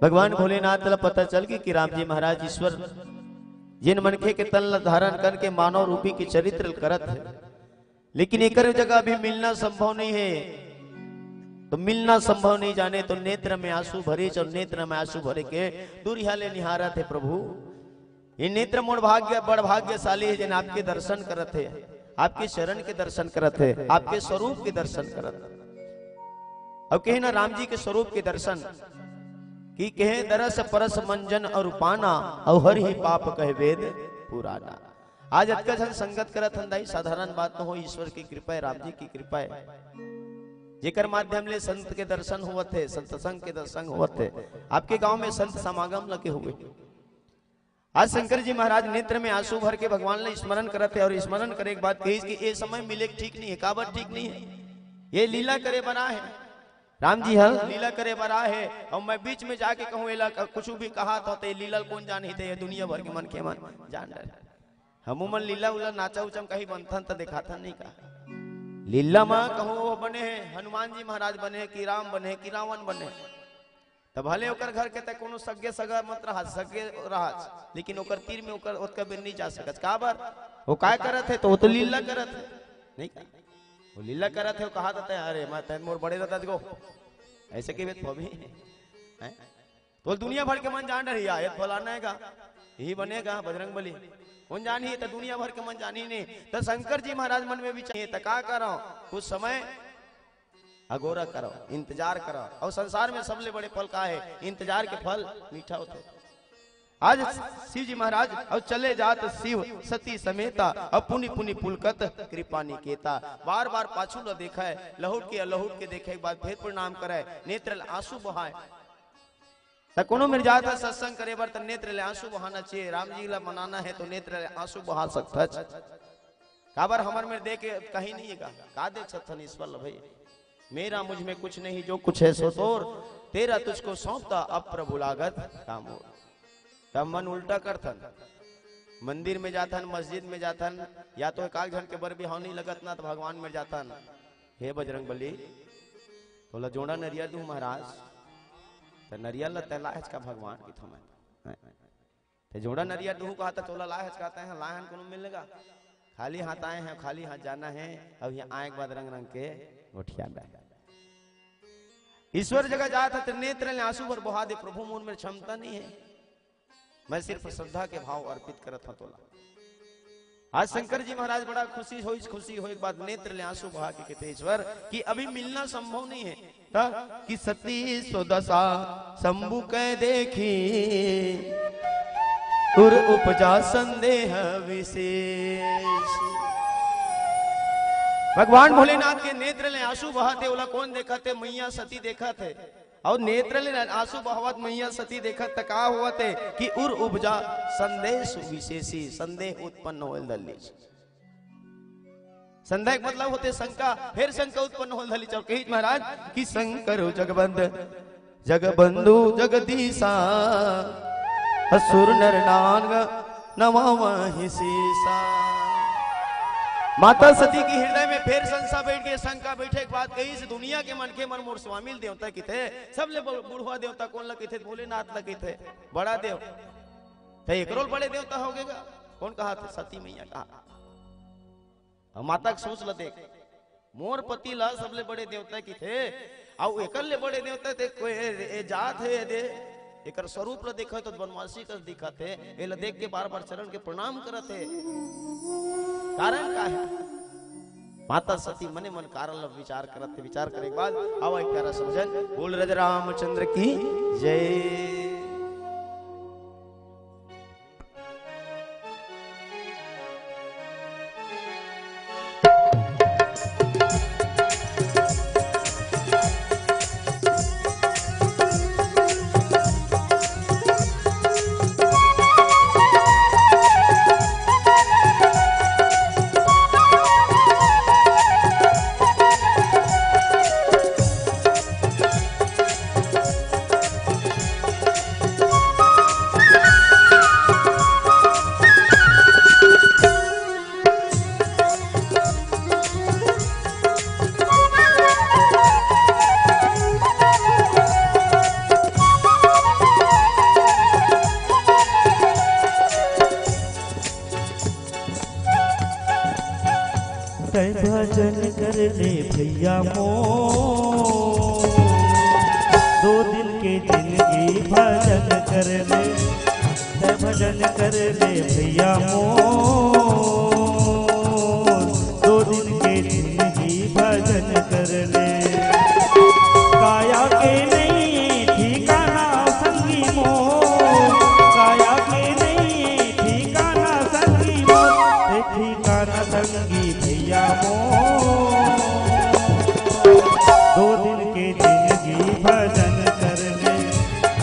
भगवान भोलेनाथ ला पता चल गई कि राम जी महाराज ईश्वर जेन मनखे के तन ला धारण करके मानव रूपी के चरित्र ल करत हे, लेकिन एकर जगह अभी मिलना संभव नहीं है। तो मिलना संभव नहीं जाने तो नेत्र में आंसू भरे, और नेत्र में आंसू भरे के दूरिहा ले निहारत हे प्रभु। ये नेत्र मोर भाग्य, बड़ भाग्यशाली है, जेन आपके दर्शन करत हे, आपके चरण के दर्शन करत हे, आपके स्वरूप के दर्शन करत हे। अब कहे ना राम जी के स्वरूप के दर्शन कि कहे दरस परस मंजन और पाना, और हर ही पाप कहे वेद पुराना। आज अतका झन संगत करत हन दाई, साधारण बात न हो, ईश्वर की कृपा है, राम जी की कृपा है, जेकर माध्यम ले संत के दर्शन होवत हे, सत्संग के दर्शन होवत हे। आपके गांव में संत समागम लगे हुए। आज शंकर जी महाराज नेत्र में आंसू भर के भगवान ला स्मरण करत हे और स्मरण करे के बाद कहिस कि ए समय मिले के ठीक नहीं है। काबर ठीक नहीं है? ये लीला करे बर आए हे। राम जी ह लीला करे बर आए हे और मैं बीच में जाके कहूं, एला क-, कुछ भी कहा तो, तो ये लीला ल कोन जानही, तो ये दुनिया भर के मनखे मन जान डरे। हमू मन लीला उला नाचा उचा म कहीं बनथन त देखाथन नहीं का? लीला म कहूं वो बने हे, हनुमान जी महाराज बने हे कि राम बने हे कि रावण बने हे, त भले ओकर घर के त कोनो सगे सगा मत रहा, सगे रहा, लेकिन ओकर तीर में ओकर ओतका बेर नहीं जा सकत। काबर? वो काय करत हे? तो वो तो लीला करत हे, नहीं का? वो लीला करत हे, वो कहा त, "अरे मैं तैं मोर बड़े दादा गो, ऐसे के बेत होबे हैं?" तो दुनिया भर के मन जान रही है, ये फलाना हे का, यही बने हे का बजरंग बली, कोन जानही? तो दुनिया भर के मन जानही नहीं। तो शंकर जी महाराज मन में भी चाहिए, तो का करो, कुछ समय अगोरा करो, इंतजार करो। और संसार में सबले बड़े फल का हे? इंतजार के फल मीठा होथे। आज शिव जी महाराज और चले जात शिव सती समेता, और पुनि पुनि पुलकत कृपा निकेता। बार बार पाछू ल देखे, लहुट के लहुट के देखे के बाद फिर प्रणाम करे, नेत्र ल आंसू बहाए। त कोनो मेर जात हे सत्संग करे बर, त नेत्र ले आंसू बहाना चाहिए। राम जी ला मनाना हे तो नेत्र ले आंसू बहा सकथच। काबर हमर मेर देख के कहीं नहीं हे का? का देख सकथन ईश्वर ला भाई? मेरा मुझ में कुछ नहीं, जो कुछ है सो तोर, तेरा तुझको सौंपता अब प्रभु लागत का मोर। तब मन उल्टा करथन, मंदिर में जाथन, मस्जिद में जाथन, या तो एकाक झन के बर बिहाव नहीं लगत ना, तो भगवान में जाथन, "हे बजरंग बली, तोला जोड़ा नरियर दूं महाराज।" त नरियर ल तैं लायच का भगवान की थो मैं? ते जोड़ा नरियर दूं कहा त तोला लायच का, तैं ह लायन कोनो मिलेगा? खाली हाथ आए हैं, खाली हाथ जाना है। अब यहाँ आए के बाद रंग रंग के गोठियाना है। ईश्वर जगह जात हे त नेत्र ले आंसू भर बहा दे, "प्रभु मोर मेर क्षमता नहीं है, मैं सिर्फ श्रद्धा के भाव अर्पित करत हूं तोला।" आज शंकर जी महाराज बड़ा खुशी होइस, खुशी होए के बाद नेत्र ले आंसू बहा के कहते, "ईश्वर कि अभी मिलना संभव नहीं है।" त कि सती सो दशा शंभु कै देखी, उर उपजा संदेह विशेष। भगवान भोलेनाथ के नेत्र ले आंसू बहाथे, ओला कोन देखत हे? मैया सती देखत हे। और नेत्र ले आंसू बहावत मैया सती देखत त का होवत हे कि उर उपजा संदेह विशेषी, संदेह उत्पन्न होए ल धर लिस। संदेह के मतलब होथे शंका, फिर शंका उत्पन्न होए ल धर लिस। और कहिस महाराज कि शंकर जगबंद जगबंधु जगदीशा, असुर नर नाग नवावहि शीशा। माता सती के हृदय में फिर संशय बैठ गे, शंका बैठे के बाद कहिस, दुनिया के मनखे मन मोर स्वामी ल देवता किथे, सबले ब-, बुढ़वा देवता कोन ल किथे? भोलेनाथ ल किथे, बड़ा देव। त एकरो ले बड़े देवता होगे गा? कोन कहा थे? सती मैया कहा। अब माता के सोच ल देख, मोर पति ला सबले बड़े देवता किथे, अउ एकर ले बड़े देवता ते कोई ए, ए जात हे दे, एकर स्वरूप ल देखत त बनवासी कस दिखत हे, एला देख के बार-बार चरण के प्रणाम करत हे। कारण का हे? माता सती मने मन कारण ल विचार करत हे। विचार करे के बाद आवा एक प्यारा सा भजन, बोल रज रामचंद्र की जय। तै भजन कर ले भैया मोर, दो दिन के जिंदगी भजन कर ले। तै भजन कर ले भैया मोर, दो दिन के जिंदगी भजन कर ले। काया के नहीं ठिकाना संगी मोर, काया के नहीं ठिकाना संगी मोर, ते ठिकाना संगी भैया मोर। दो दिन के जिंदगी भजन कर ले।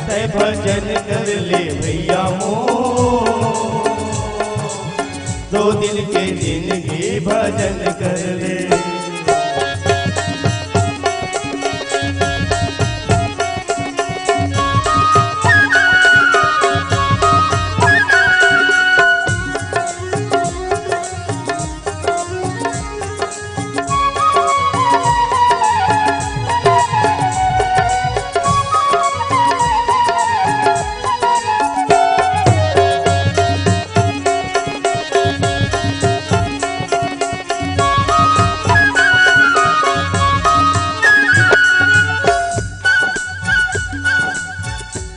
तै भजन कर ले भैया मोर, दो दिन के जिंदगी भजन कर ले।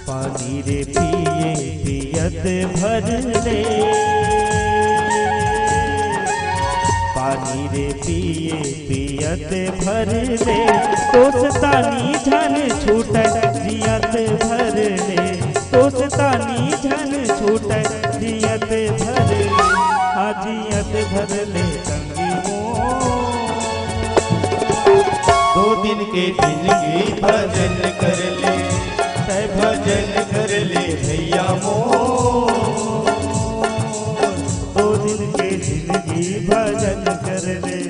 पानी रे पिए पियत भर ले, पानी रे पिए पियत भर ले, तोस तानी झन छूटै जियत भर ले, तोस तानी झन छूटै जियत भर ले, हाँ जियत भर ले संगी मोर। दो दिन के जिंदगी भजन कर ले, तै भजन कर ले भैया मोर। दो दिन के जिंदगी भजन कर ले।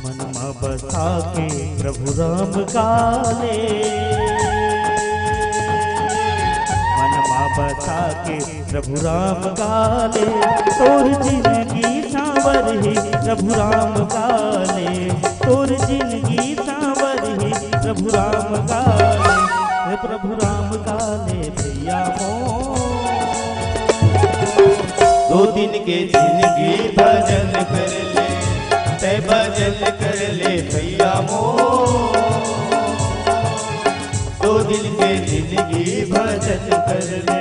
मन मा बसा के प्रभु राम का ले, मन मा बसा के प्रभु राम का ले, तोर जिंदगी सांवर ही प्रभु राम का ले, तोर जिंदगी सांवर ही प्रभु राम का ले, हे प्रभु राम का ले भैया मोर। दो दिन के जिंदगी भजन कर ले, तै भजन कर ले भैया मोर। दो दिन के जिंदगी भजन कर ले।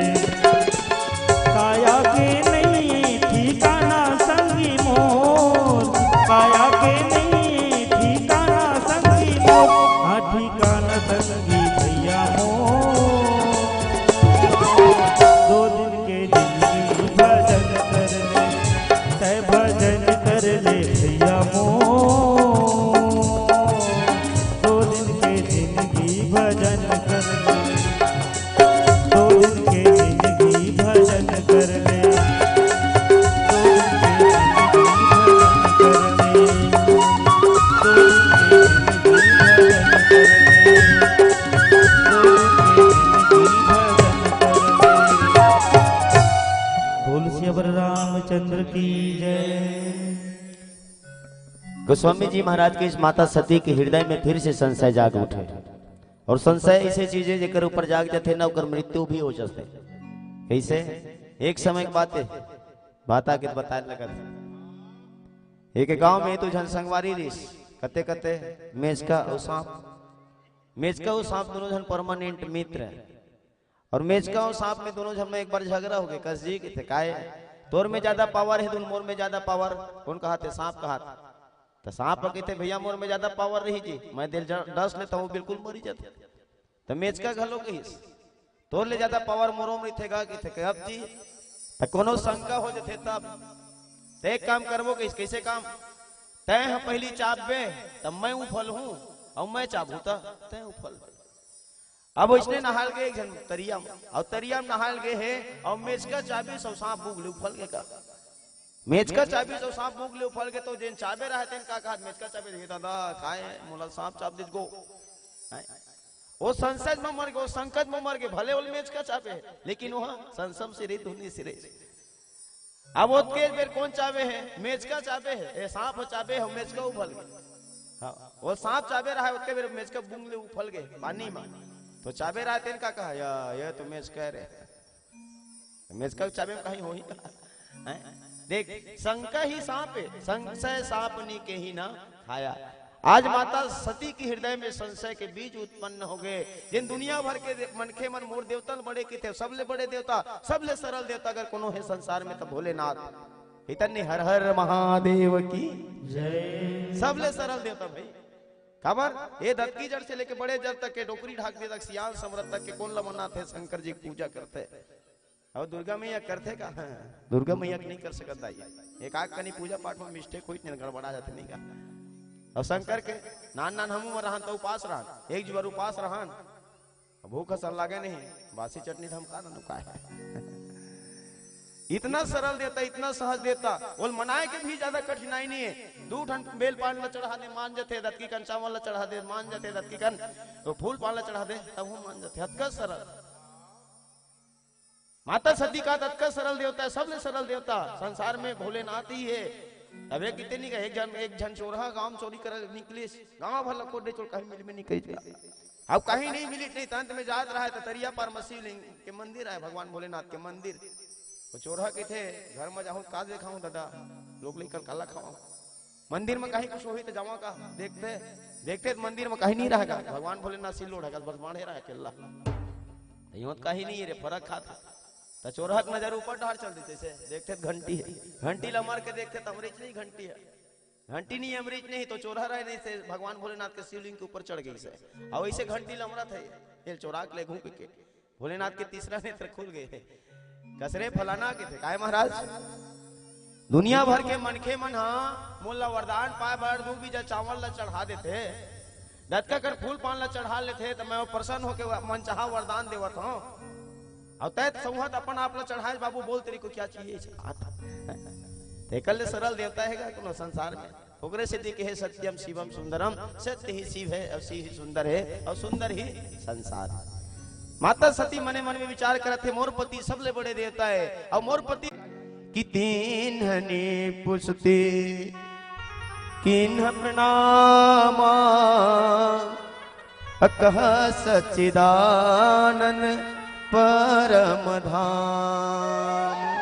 काया के नहीं ठिकाना संगी मोर, काया के नहीं ठिकाना संगी मोर, हाँ ठिकाना संगी भैया मोर। दो दिन के जिंदगी भजन कर ले, तै भजन कर ले भैया मोर। दो दिन के जिंदगी भजन कर ले, दो दिन के जिंदगी भजन कर ले, दो दिन के जिंदगी भजन कर ले, दो दिन के जिंदगी भजन कर ले, दो दिन के जिंदगी भजन कर ले। बोल सियावर रामचंद्र की जय। गोस्वामी जी महाराज के इस माता सती के हृदय में फिर से संशय जाग उठे। और संशय ऐसे चीज हे, जेकर ऊपर जाग जाथे ना, ओकर मृत्यु भी हो जाथे। कैसे? एक समय के बात हे, बात आके बताए लगत। एक गांव में दू झन संगवारी रिहिस, कते कते मेचका अउ सांप। मेचका अउ सांप दोनों झन परमानेंट मित्र हे। और मेचका अउ सांप में दोनों झन में एक बार झगड़ा हो गे। कस जी कथे, "काय? तोर में ज्यादा पावर हे, धुन मोर में ज्यादा पावर।" कोन कहाथे? सांप कहाथे। त सांप ह कथे, "भैया, मोर में ज्यादा पावर रही जी, मैं दिल ज-, डस लेता हूँ, बिल्कुल मरी जाथे।" त मेचका घलो कहिस, "तोर ले ज्यादा पावर मोरो में रहिथे गा," कथे, "कब जी?" त कोनो शंका हो जथे तब। त एक काम करबो कहिस, "कैसे काम?" "तैं ह पहिली चाबबे, तब मैं उफल हूँ, अउ मैं चाबहूँ त तैं उफल।" अब इसने नहाल गए एक झन तरिया म, अउ तरिया म नहाल गए हे, अउ मेचका चाबिस अउ सांप बूंग ले उफल गे का। मेचका चाबिस अउ सांप बूंग ले उफल गे, तो जेन चाबे रहे तेन का कहा, मेचका चाबे, "हे दादा, काय हे? मोला सांप चाब दिस गो।" हैं? वो संसय म मर गे, वो संकट म मर गे, भले ओला मेचका चाबे हे, लेकिन वो संसम सिरे धुनी सिरे। अब ओतके बेर कोन चाबे हे? मेचका चाबे हे, ए सांप ह चाबे हे, मेचका उफल गे। हाँ, वो सांप चाबे रहा, ओतके बेर मेचका बूंग ले उफल गे पानी म। तो चाबे रहा तेन का कहा, "या, ये तो मेचका रे।" मेचका चाबे म कहीं होही का? हैं? देख, संका ही सांप हे, संसय सांप नी केही ना खाया। आज माता सती के हृदय में संसय के बीज उत्पन्न हो गए। जेन दुनिया भर के दे-, मनखे मन मोर देवता ल बड़े किथे, सबले बड़े देवता, सबले सरल देवता अगर कोनो हे संसार में, त भोलेनाथ। इतने हर हर महादेव की जय। सबले सरल देवता भाई। काबर? ये दतकी जड़ से लेके बड़े जड़ तक के, डोकरी ढाक दे तक, सियान समरत तक के कोन ल मनाथे, शंकर जी के पूजा करथे। अउ दुर्गा मैया करथे का? दुर्गा मैया के नहीं कर सकत दाई। एक आध कनी पूजा पाठ में mistake होई, तेन गड़बड़ा जाथे नहीं का। अउ शंकर के नान नान हमू म रहन त उपास रहन, एक जुवर उपास रहन, भूख असन लागे नहीं, बासी चटनी धमका दनु का हे। इतना सरल देवता, इतना सहज देवता, ओल मनाए के भी ज्यादा कठिनाई नहीं हे। दू ठन बेल पान ल चढ़ा दे, मान जथे, दतकी कन चावल ल चढ़ा दे, मान जथे, दतकी कन तो फूल पान ल चढ़ा दे, तब वो मान जथे, अतका सरल। माता सती का अतका सरल देवता हे, सबले सरल देवता संसार में भोलेनाथ ही हे। अब एक किते नहीं का, एक झन, एक झन चोरहा गांव चोरी करे निकलिस, गांव भर ल कोड़े चोर, कहीं मिलबे नहीं करिस। अब कहीं नहीं मिलिस, नहीं त अंत में जात रहा हे त तरिया पार म शिवलिंग के मंदिर हे, भगवान भोलेनाथ के मंदिर। वो चोरहा कहिथे, "घर म जाहूं का देखाहूं दादा, लोग लइका ल काला खवाहूं।" मंदिर म कहीं कुछ होही त जावा का, देखथे, देखथे त मंदिर म कहीं नहीं रहे का, भगवान भोलेनाथ सिल्लोड़ हे का, बस बांधे रहे अकेल्ला। त इहों त कहीं नहीं हे रे, फरक खाथे। त चोरहा के नजर ऊपर डहर चल देथे, से देखथे त घंटी हे, घंटी ल मर के देखथे त अमरीच नहीं घंटी हे, घंटी नहीं अमरीच नहीं, तो चोरहा रहे नहीं से भगवान भोलेनाथ के शिवलिंग के ऊपर चढ़ गइसे, अउ ऐसे घंटी ल अमरत हे, ये चोरा के ले घूम के। भोलेनाथ के तीसरा नेत्र खुल गए। कस रे फलाना कहिथे, "काय महाराज, दुनिया भर के मनखे मन ह मोला वरदान पाए बर दू बीजा चावल ल चढ़ा देथे, दतका कन फूल पान ल चढ़ा लेथे, त मैं वो प्रसन्न होके व-, मनचाहा वरदान देवत हंव। अउ तैं त सौंहत अपन आप ल चढ़ाए, बाबू बोल तेरे को क्या चाहिए?" तेकर ले सरल देवता हे का कोनो संसार में? ओकरे सेती कहे, "सत्यम शिवम सुंदरम", सत्य ही शिव हे अउ शिव ही सुंदर हे अउ सुंदर ही संसार। माता सती मने मन में विचार करत हे, "मोर पति सबले बड़े देवता हे अउ मोर पति कि दीन्ह नृपुसुते कीन्ह प्रणाम, अकह सच्चिदानंद परम धाम।"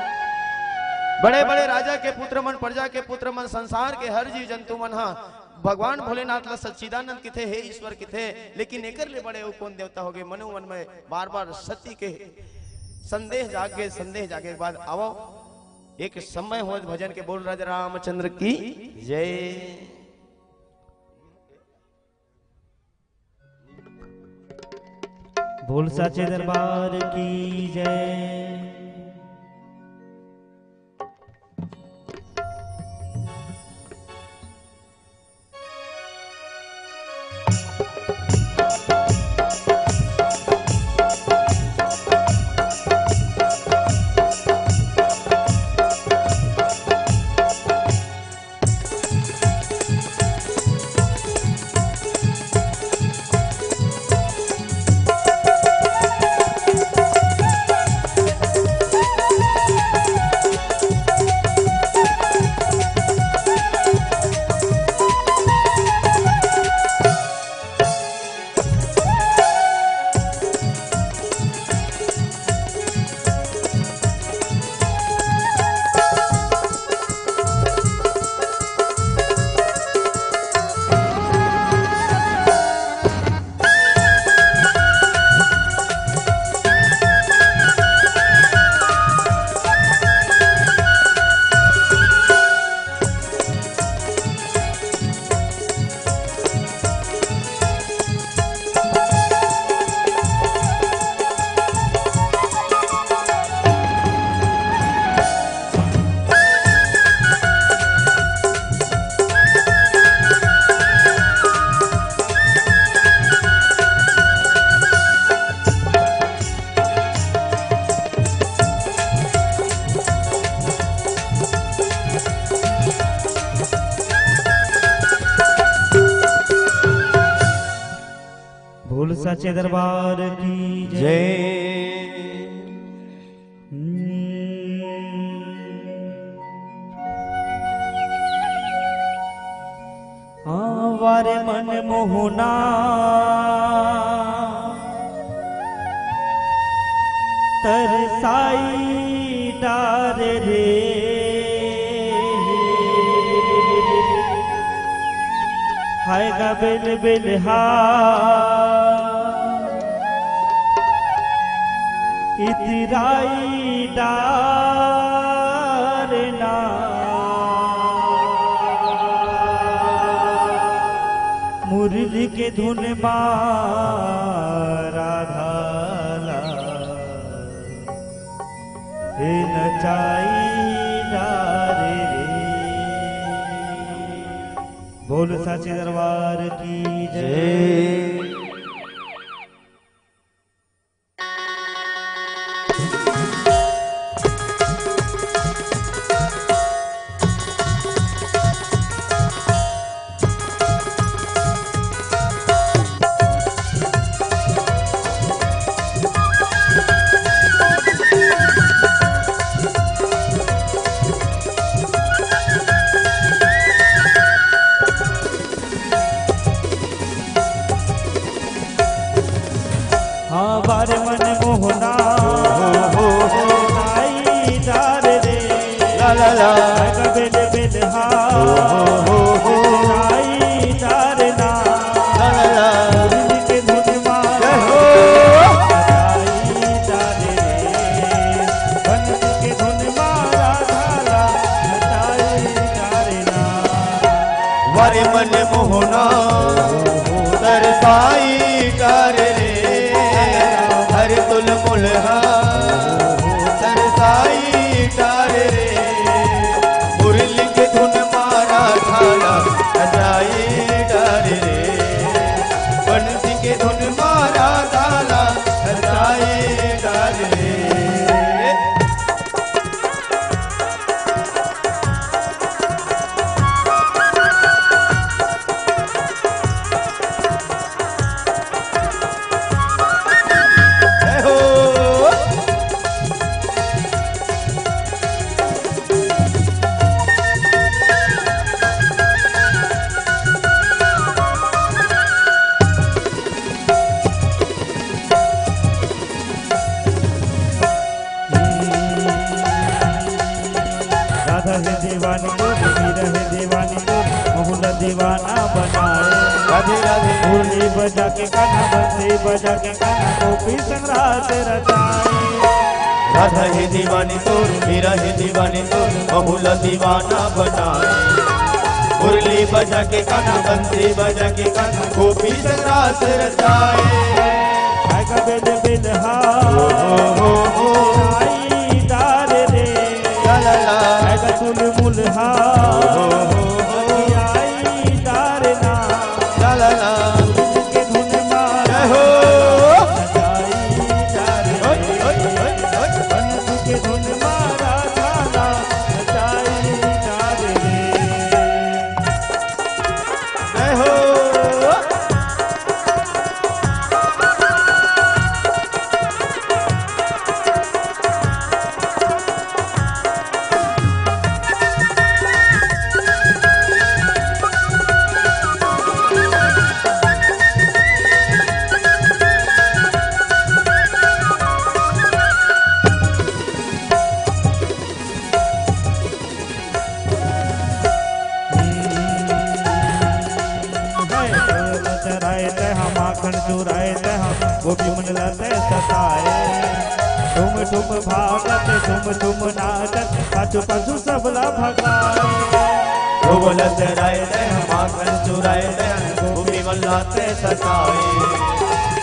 बड़े-बड़े राजा के पुत्र मन, प्रजा के पुत्र मन, संसार के हर जीव जंतु मन ह भगवान भोलेनाथ ला सच्चिदानंद किथे, हे ईश्वर किथे, लेकिन एकर ले बड़े अउ कोन देवता होगे? मने मन में बार-बार सती के संदेह जागे, संदेह जागे के बाद आवो एक समय होत भजन के। बोल राजा रामचंद्र की जय। बोल साचे दरबार की जय। सच्चे दरबार की जय। जय। हाँ, वारे मन मोहना तरसाई डारे रे। हाय गा बेल बेल हा इतराई डारना। मुरली के धुन मा राधा ला हे नचाई डारे रे। बोल साचे दरबार की जय। जय। हाँ, बार मन मोहना, हो, हो, हो, हो। नाई डार रे। ला, ला, ला। अग बेल बेल हा। हो, हो, हो, हो। नाई डार ना। ला, ला, ला। मुरली के धुन मा। जय हो। नाई डार रे। बंसी के धुन मा राधा ला। नाई डार ना। वारे मन मोहना तरसाई डार रे, हर तुल मुलहा तरसाई डार रे। मुरली के धुन मा राधा ला नचाई डार रे, बंसी के धुन मा राधा ला नचाई डार रे। जय हो। राधा हे दीवानी तोर, मीरा हे दीवानी तोर, महू ला दीवाना बनाए। राधे राधे। मुरली बजा के कान्हा, बंसी बजा के कान्हा, गोपी संग रास रचाए। राधा हे दीवानी तोर, मीरा हे दीवानी तोर, महू ला दीवाना बनाए। मुरली बजा के कान्हा, बंसी बजा के कान्हा, गोपी संग रास रचाए। आएगा बेल बेल हा। हो, हो, हो, हो। नाई डार रे। ला, ला, ला। आएगा तुल मुल हा। हो, हो, हो, हो। आई डार ना। ला, ला, ला। के धुन मा। जय हो। नचाई डार रे। ओए, ओए, ओए, ओए। बंसी के धुन मा राधा ला। नचाई डार रे। जय हो। चराए तै हा, माखन चुराए तै हा, गोपी मन ला तै सताए। ठुम ठुम भागत, ठुम ठुम नाचत, पाछू पाछू सबला भगाए। ढोल चराए तै हा, माखन चुराए तै हा, गोपी मन ला तै सताए।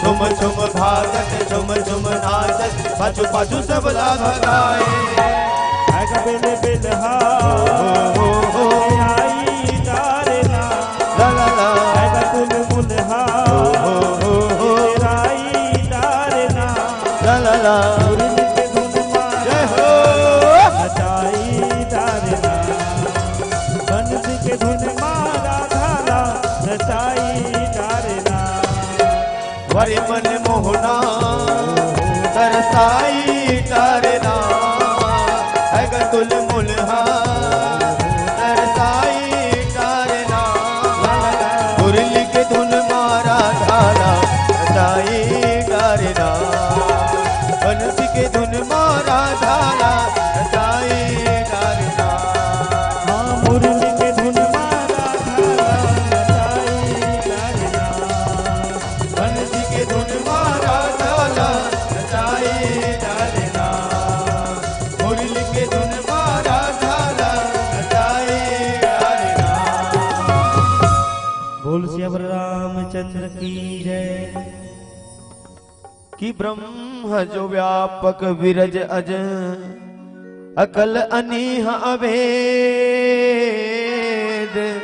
ठुम ठुम भागत, ठुम ठुम नाचत, पाछू पाछू सबला भगाए। आएगा बेल बेल हा। हो, हो, हो। आई डार ना। ला, ला, ला। आएगा तुल मुल हा। हो, हो, हो, हो। आई डार ना। ला, ला, ला। मुरली के धुन मा। जय हो। नचाई डार ना। बंसी के धुन मा राधा ला। नचाई डार ना। वरी मन मोहना तरसाई डारना, अगतुल मुलहा तरसाई डारना। मुरली के धुन मारा धारा रचाई डारना, बंसी के धुन मारा धारा रचाई डारना। हाँ, मुरली के धुन मारा धारा रचाई डारना। बंसी के धुन मारा धारा नचाई डालना, मुरली के धुन मारा धारा नचाई डालना। बोल सियावर रामचंद्र की जय। कि ब्रह्म जो व्यापक विरज अज, अकल अनीह अभेद,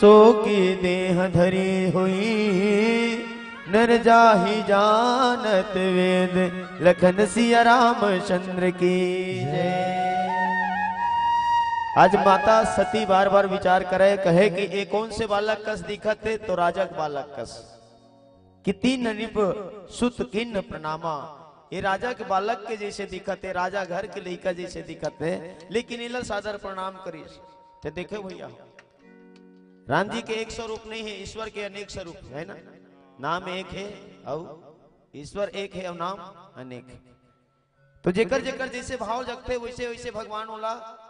सो की देह धरी हुई, नर जाहि जानत वेद। लखन सिया रामचंद्र की जय। आज माता सती बार बार विचार करे, कहे कि ए कोन से बालक कस दिखत हे, तो राजा के बालक कस। कि तीन नृप सुत कीन्ह प्रणामा, ये राजा के बालक के जैसे दिखत हे, राजा घर के लइका जैसे दिखत हे, लेकिन इला सादर प्रणाम करिस। ते देखे भैया, राम जी के एक स्वरूप नहीं है, ईश्वर के अनेक स्वरूप है ना। नाम एक है और ईश्वर एक है और नाम अनेक है। तो जेकर जेकर जैसे भाव जगथे, वैसे वैसे भगवान ओला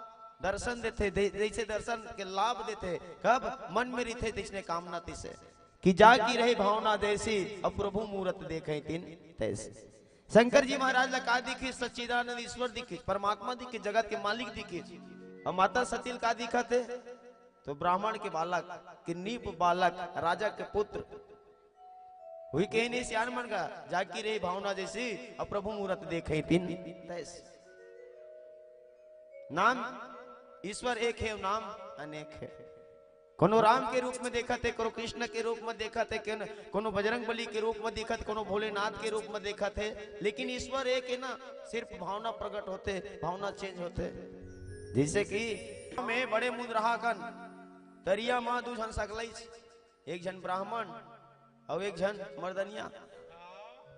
दर्शन देथे। दे- जैसे दर्शन के लाभ देथे, कब मन में रिथे तैसने कामना तिसे, कि जा की रहे भावना जैसी, अब प्रभु मूरत देखे तिन तैसी। शंकर जी महाराज ला का दिखिस? सच्चिदानंद ईश्वर दिखिस, परमात्मा दिखिस, जगत के मालिक दिखिस। और माता सती ल का दिखत हे? तो ब्राह्मण के बालक, कि नीप बालक, राजा के पुत्र। हुई कहीं नहीं सियान मन का, जा की रही भावना जैसी, अब प्रभु मूरत देखे तिन तैसी। नाम ईश्वर एक है, नाम अनेक है। कोनो राम के रूप में देखत हे, कोनो कृष्ण के रूप में देखत हे, कोनो बजरंग बली के रूप में देखत, कोनो भोलेनाथ के रूप में देखत हे, लेकिन ईश्वर एक है ना, सिर्फ भावना प्रकट होथे, भावना चेंज होथे। जैसे कि में बड़े मुंद रहा कन, तरिया मा दू झन सकलई, एक झन ब्राह्मण अउ एक झन मर्दनिया।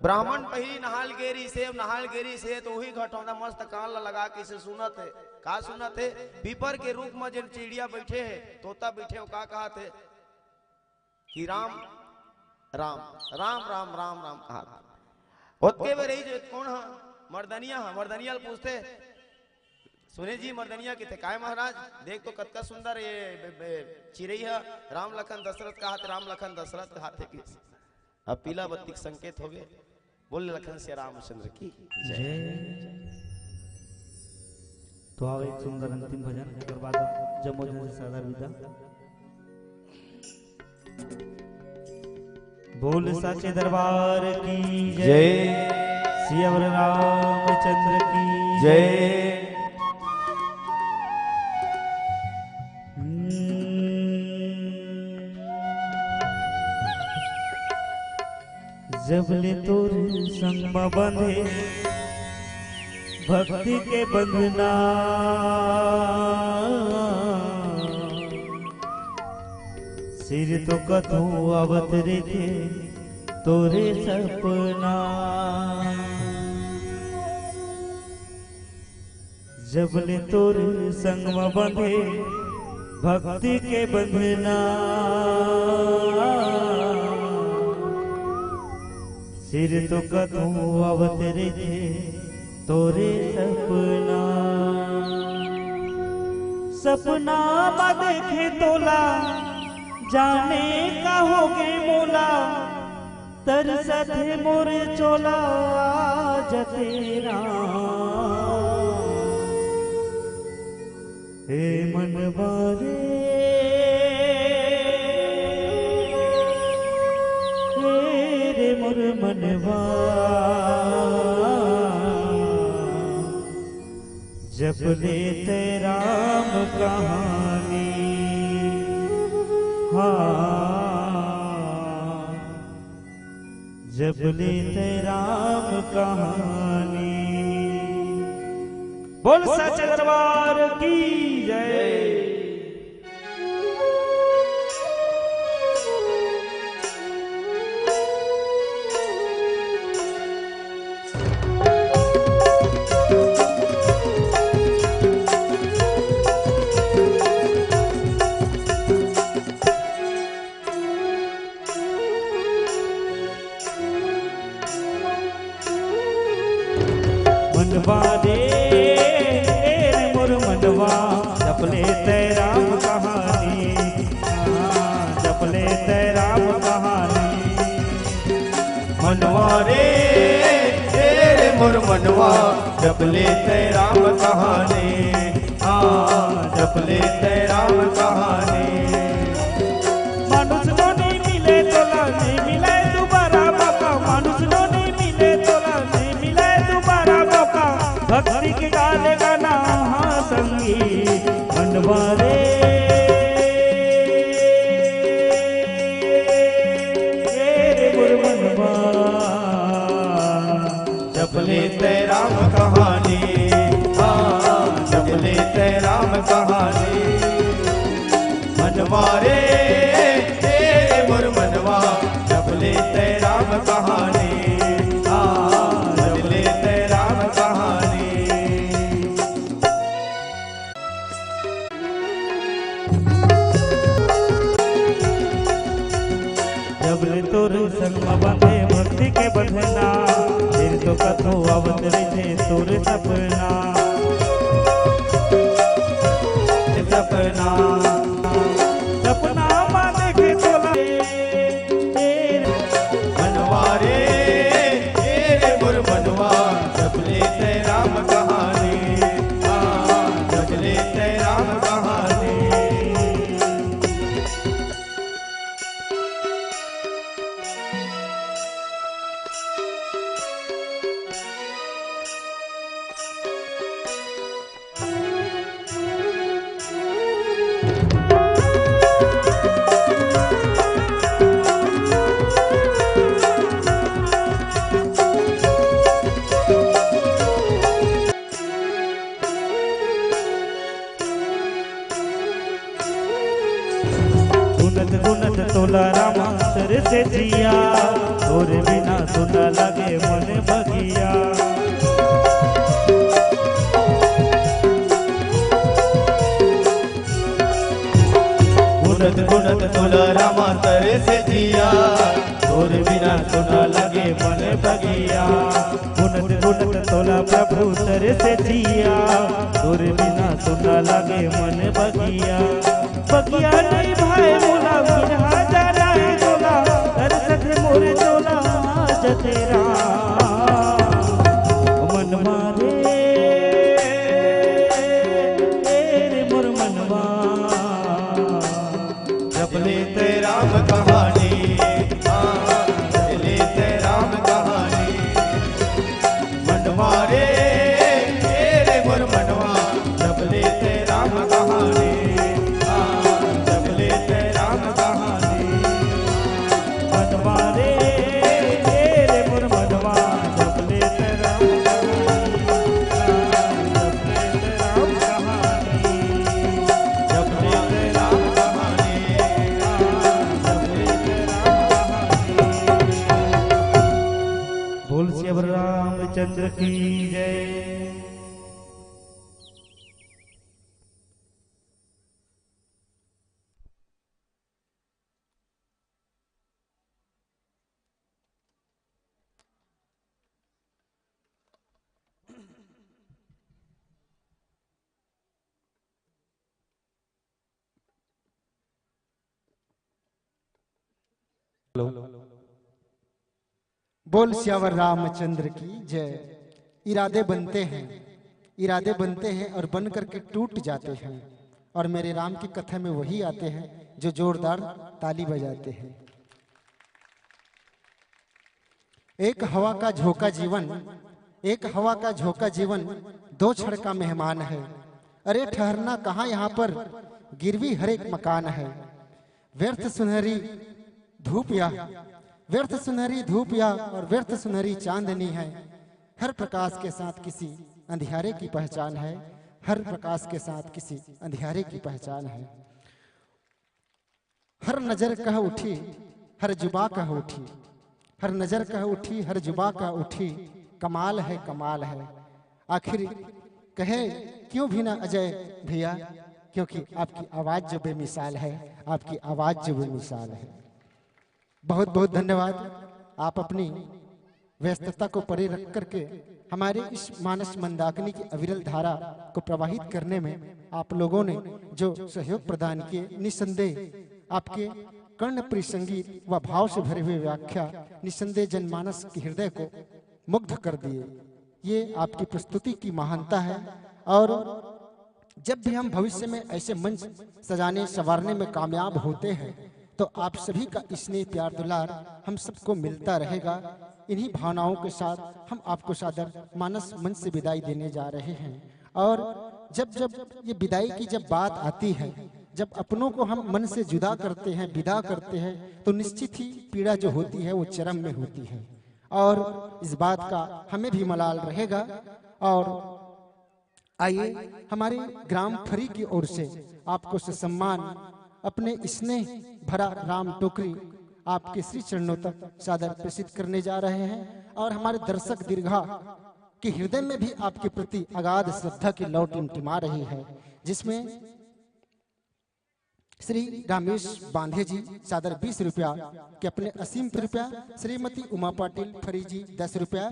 ब्राह्मण पहिली नहाल गे रिहिसे, नहाल गे रिहिसे तो उही घटौंदा मस्त कान ला लगा के से सुनत हे। का सुनत हे? पीपर के रूख म जेन चिड़िया बइठे हे, तोता बइठे हे, ओ का कहत हे कि राम, राम, राम, राम, राम, राम कहत हे। ओतके बेर रही जो कोन ह? मर्दनिया ह। मर्दनिया ल पूछथे, सुने जी मर्दनिया, किथे काय महाराज, देख तो कतका सुंदर ये बे-, बे-, चिरई ह, राम लखन दशरथ कहत, राम लखन दशरथ कहत हे कि अब पीला बत्ती के संकेत होगे। बोल लखन सिया रामचंद्र की जय। जय। तो आओ एक सुंदर अंतिम भजन, ओकर बाद जम्मो जन से सादर विदा। बोल साचे दरबार की जय। जय। सियावर रामचंद्र की जय। जय। हम्म। जब ले तोर संग म बंधे भक्ति के बंधना, सिर तो कथों आवत रहिथे तोरे सपना। जब ले तोर संग म बंधे भक्ति के बंधना, सिर तो कथों आवत रहिथे तोरे सपना। सपना म देखे तोला, जाने का होगे मोला, तरसत हे मोर चोला जतेरा। हे मनवा रे, हे रे मोर मनवा, जब ले ते राम कहानी, हाँ, जब ले ते राम कहानी। बोल सच्चे दरबार की जय। मनवा रे, ए रे मोर मनवा, जप ले तैं राम कहानी, हाँ, जप ले तैं राम कहानी। मनवा रे, ए रे मोर मनवा, जप ले तैं राम कहानी, हाँ, जप ले तैं राम कहानी। मानुष नो नइ मिले तोला, नइ मिले दुबारा मौका। मानुष नो नइ मिले तोला, नइ मिले दुबारा मौका। भक्ति के गा ले गाना, हाँ संगी, मनवा रे, ए रे मोर मनवा। जप ले तैं राम कहानी, हाँ, जप ले तैं राम कहानी। मनवा रे, ए मोर मनवा, जप ले तैं राम कहानी, हाँ, जप ले तैं राम कहानी। जब ले तोर संग म बंधे भक्ति के बंधना, फिर तो कथो आवत रहिथे तोर सपना। सपना, सपना म देखे तोला। मनवा रे, ए रे मोर मनवा, जप ले तैं राम कहानी, हाँ, जप ले तैं राम कहानी। गुनत गुनत तोला रामा तरसे जिया, तोर बिना सुना लागे मन बगिया। गुनत गुनत तोला रामा तरसे जिया, तोर बिना सुना लागे मन बगिया। गुनत गुनत तोला प्रभु तरसे जिया, तोर बिना सुना लागे मन बगिया। बगिया नइ भाए मोला, बिरहा जाना हे तोला, तरसथे मोर चोला, जते राम। मनवा रे, ए रे मोर मनवा, जप ले तैं राम कहानी, हाँ, जप ले तैं राम कहानी। मनवा रे, ए रे मोर मनवा, जप ले तैं राम कहानी, हाँ, जप ले तैं राम कहानी। मनवा रे, ए रे मोर मनवा, जप ले तैं राम कहानी, हाँ, जप ले तैं राम कहानी। बोल सियावर रामचंद्र की जय। हेलो। बोल सियावर रामचंद्र की जय। इरादे बनते हैं, इरादे बनते हैं और बन करके टूट जाते हैं। और मेरे राम की कथा में वही आते हैं जो जोरदार ताली बजाते हैं। एक हवा का झोंका जीवन, एक हवा का झोंका जीवन, दो क्षण का मेहमान है। अरे ठहरना कहाँ यहाँ पर, गिरवी हर एक मकान है। व्यर्थ सुनहरी धूप या, व्यर्थ सुनहरी धूप या और व्यर्थ सुनहरी चांदनी है। हर प्रकाश के साथ किसी अंधियारे की पहचान है, हर प्रकाश के साथ किसी अंधियारे की पहचान है। हर नजर कह उठी, हर जुबा कह उठी, हर नजर कह उठी, हर जुबा कह उठी, कमाल है, कमाल है। आखिर कहे क्यों भी ना अजय भैया, क्योंकि आपकी आवाज जो बेमिसाल है, आपकी आवाज जो बेमिसाल है। बहुत बहुत धन्यवाद। आप अपनी व्यस्तता को परे रख करके हमारे इस मानस मंदाकिनी की अविरल धारा को प्रवाहित करने में आप लोगों ने जो सहयोग प्रदान किए, निसंदेह आपके कर्णप्रिय संगीत व भाव से भरे हुए व्याख्या निसंदेह जनमानस के हृदय को मुग्ध कर दिए। ये आपकी प्रस्तुति की महानता है। और जब भी हम भविष्य में ऐसे मंच सजाने संवारने में कामयाब होते हैं, तो आप सभी का स्नेह, प्यार, दुलार हम सबको मिलता रहेगा। इन्हीं भावनाओं के साथ हम आपको सादर मानस मंच से विदाई देने जा रहे हैं। और जब जब ये विदाई की जब बात आती है, जब अपनों को हम मन से जुदा करते हैं, विदा करते हैं, तो निश्चित ही पीड़ा जो होती है, वो चरम में होती है। और इस बात का हमें भी मलाल रहेगा। और आइए, हमारे ग्राम फरी की ओर से आपको ससम्मान अपने स्नेह भरा राम टोकरी आपके श्री चरणों तक सादर प्रेषित करने जा रहे हैं। और हमारे दर्शक दीर्घा के हृदय में भी आपके प्रति अगाध श्रद्धा की लौ टिमटिमा रही है, जिसमें श्री रामेश बांधे जी सादर बीस रुपया के अपने असीम रुपया, श्रीमती उमा पाटिल फरी जी दस रुपया,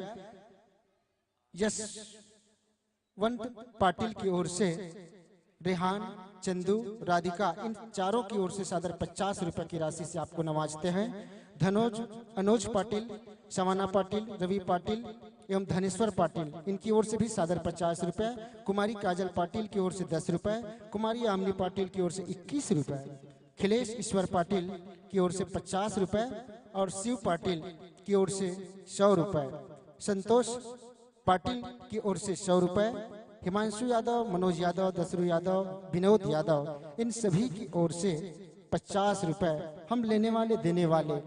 यशवंत पाटिल की ओर से, रेहान, चंदू, राधिका, इन चारों की ओर से सादर पचास रुपए की राशि से आपको नवाजते हैं। धनोज, अनुज पाटिल, सवाना पाटिल, रवि पाटिल एवं धनेश्वर पाटिल, इनकी ओर से भी सादर पचास रुपए। कुमारी काजल पाटिल की ओर से दस रुपए, कुमारी आमनी पाटिल की ओर से इक्कीस रुपए, खिलेश ईश्वर पाटिल की ओर से पचास रुपए और शिव पाटिल की ओर से सौ रुपए, संतोष पाटिल की ओर से सौ रुपए, हिमांशु यादव, मनोज यादव, दसरू यादव, विनोद यादव, इन सभी की ओर से पचास रुपए हम लेने वाले, देने वाले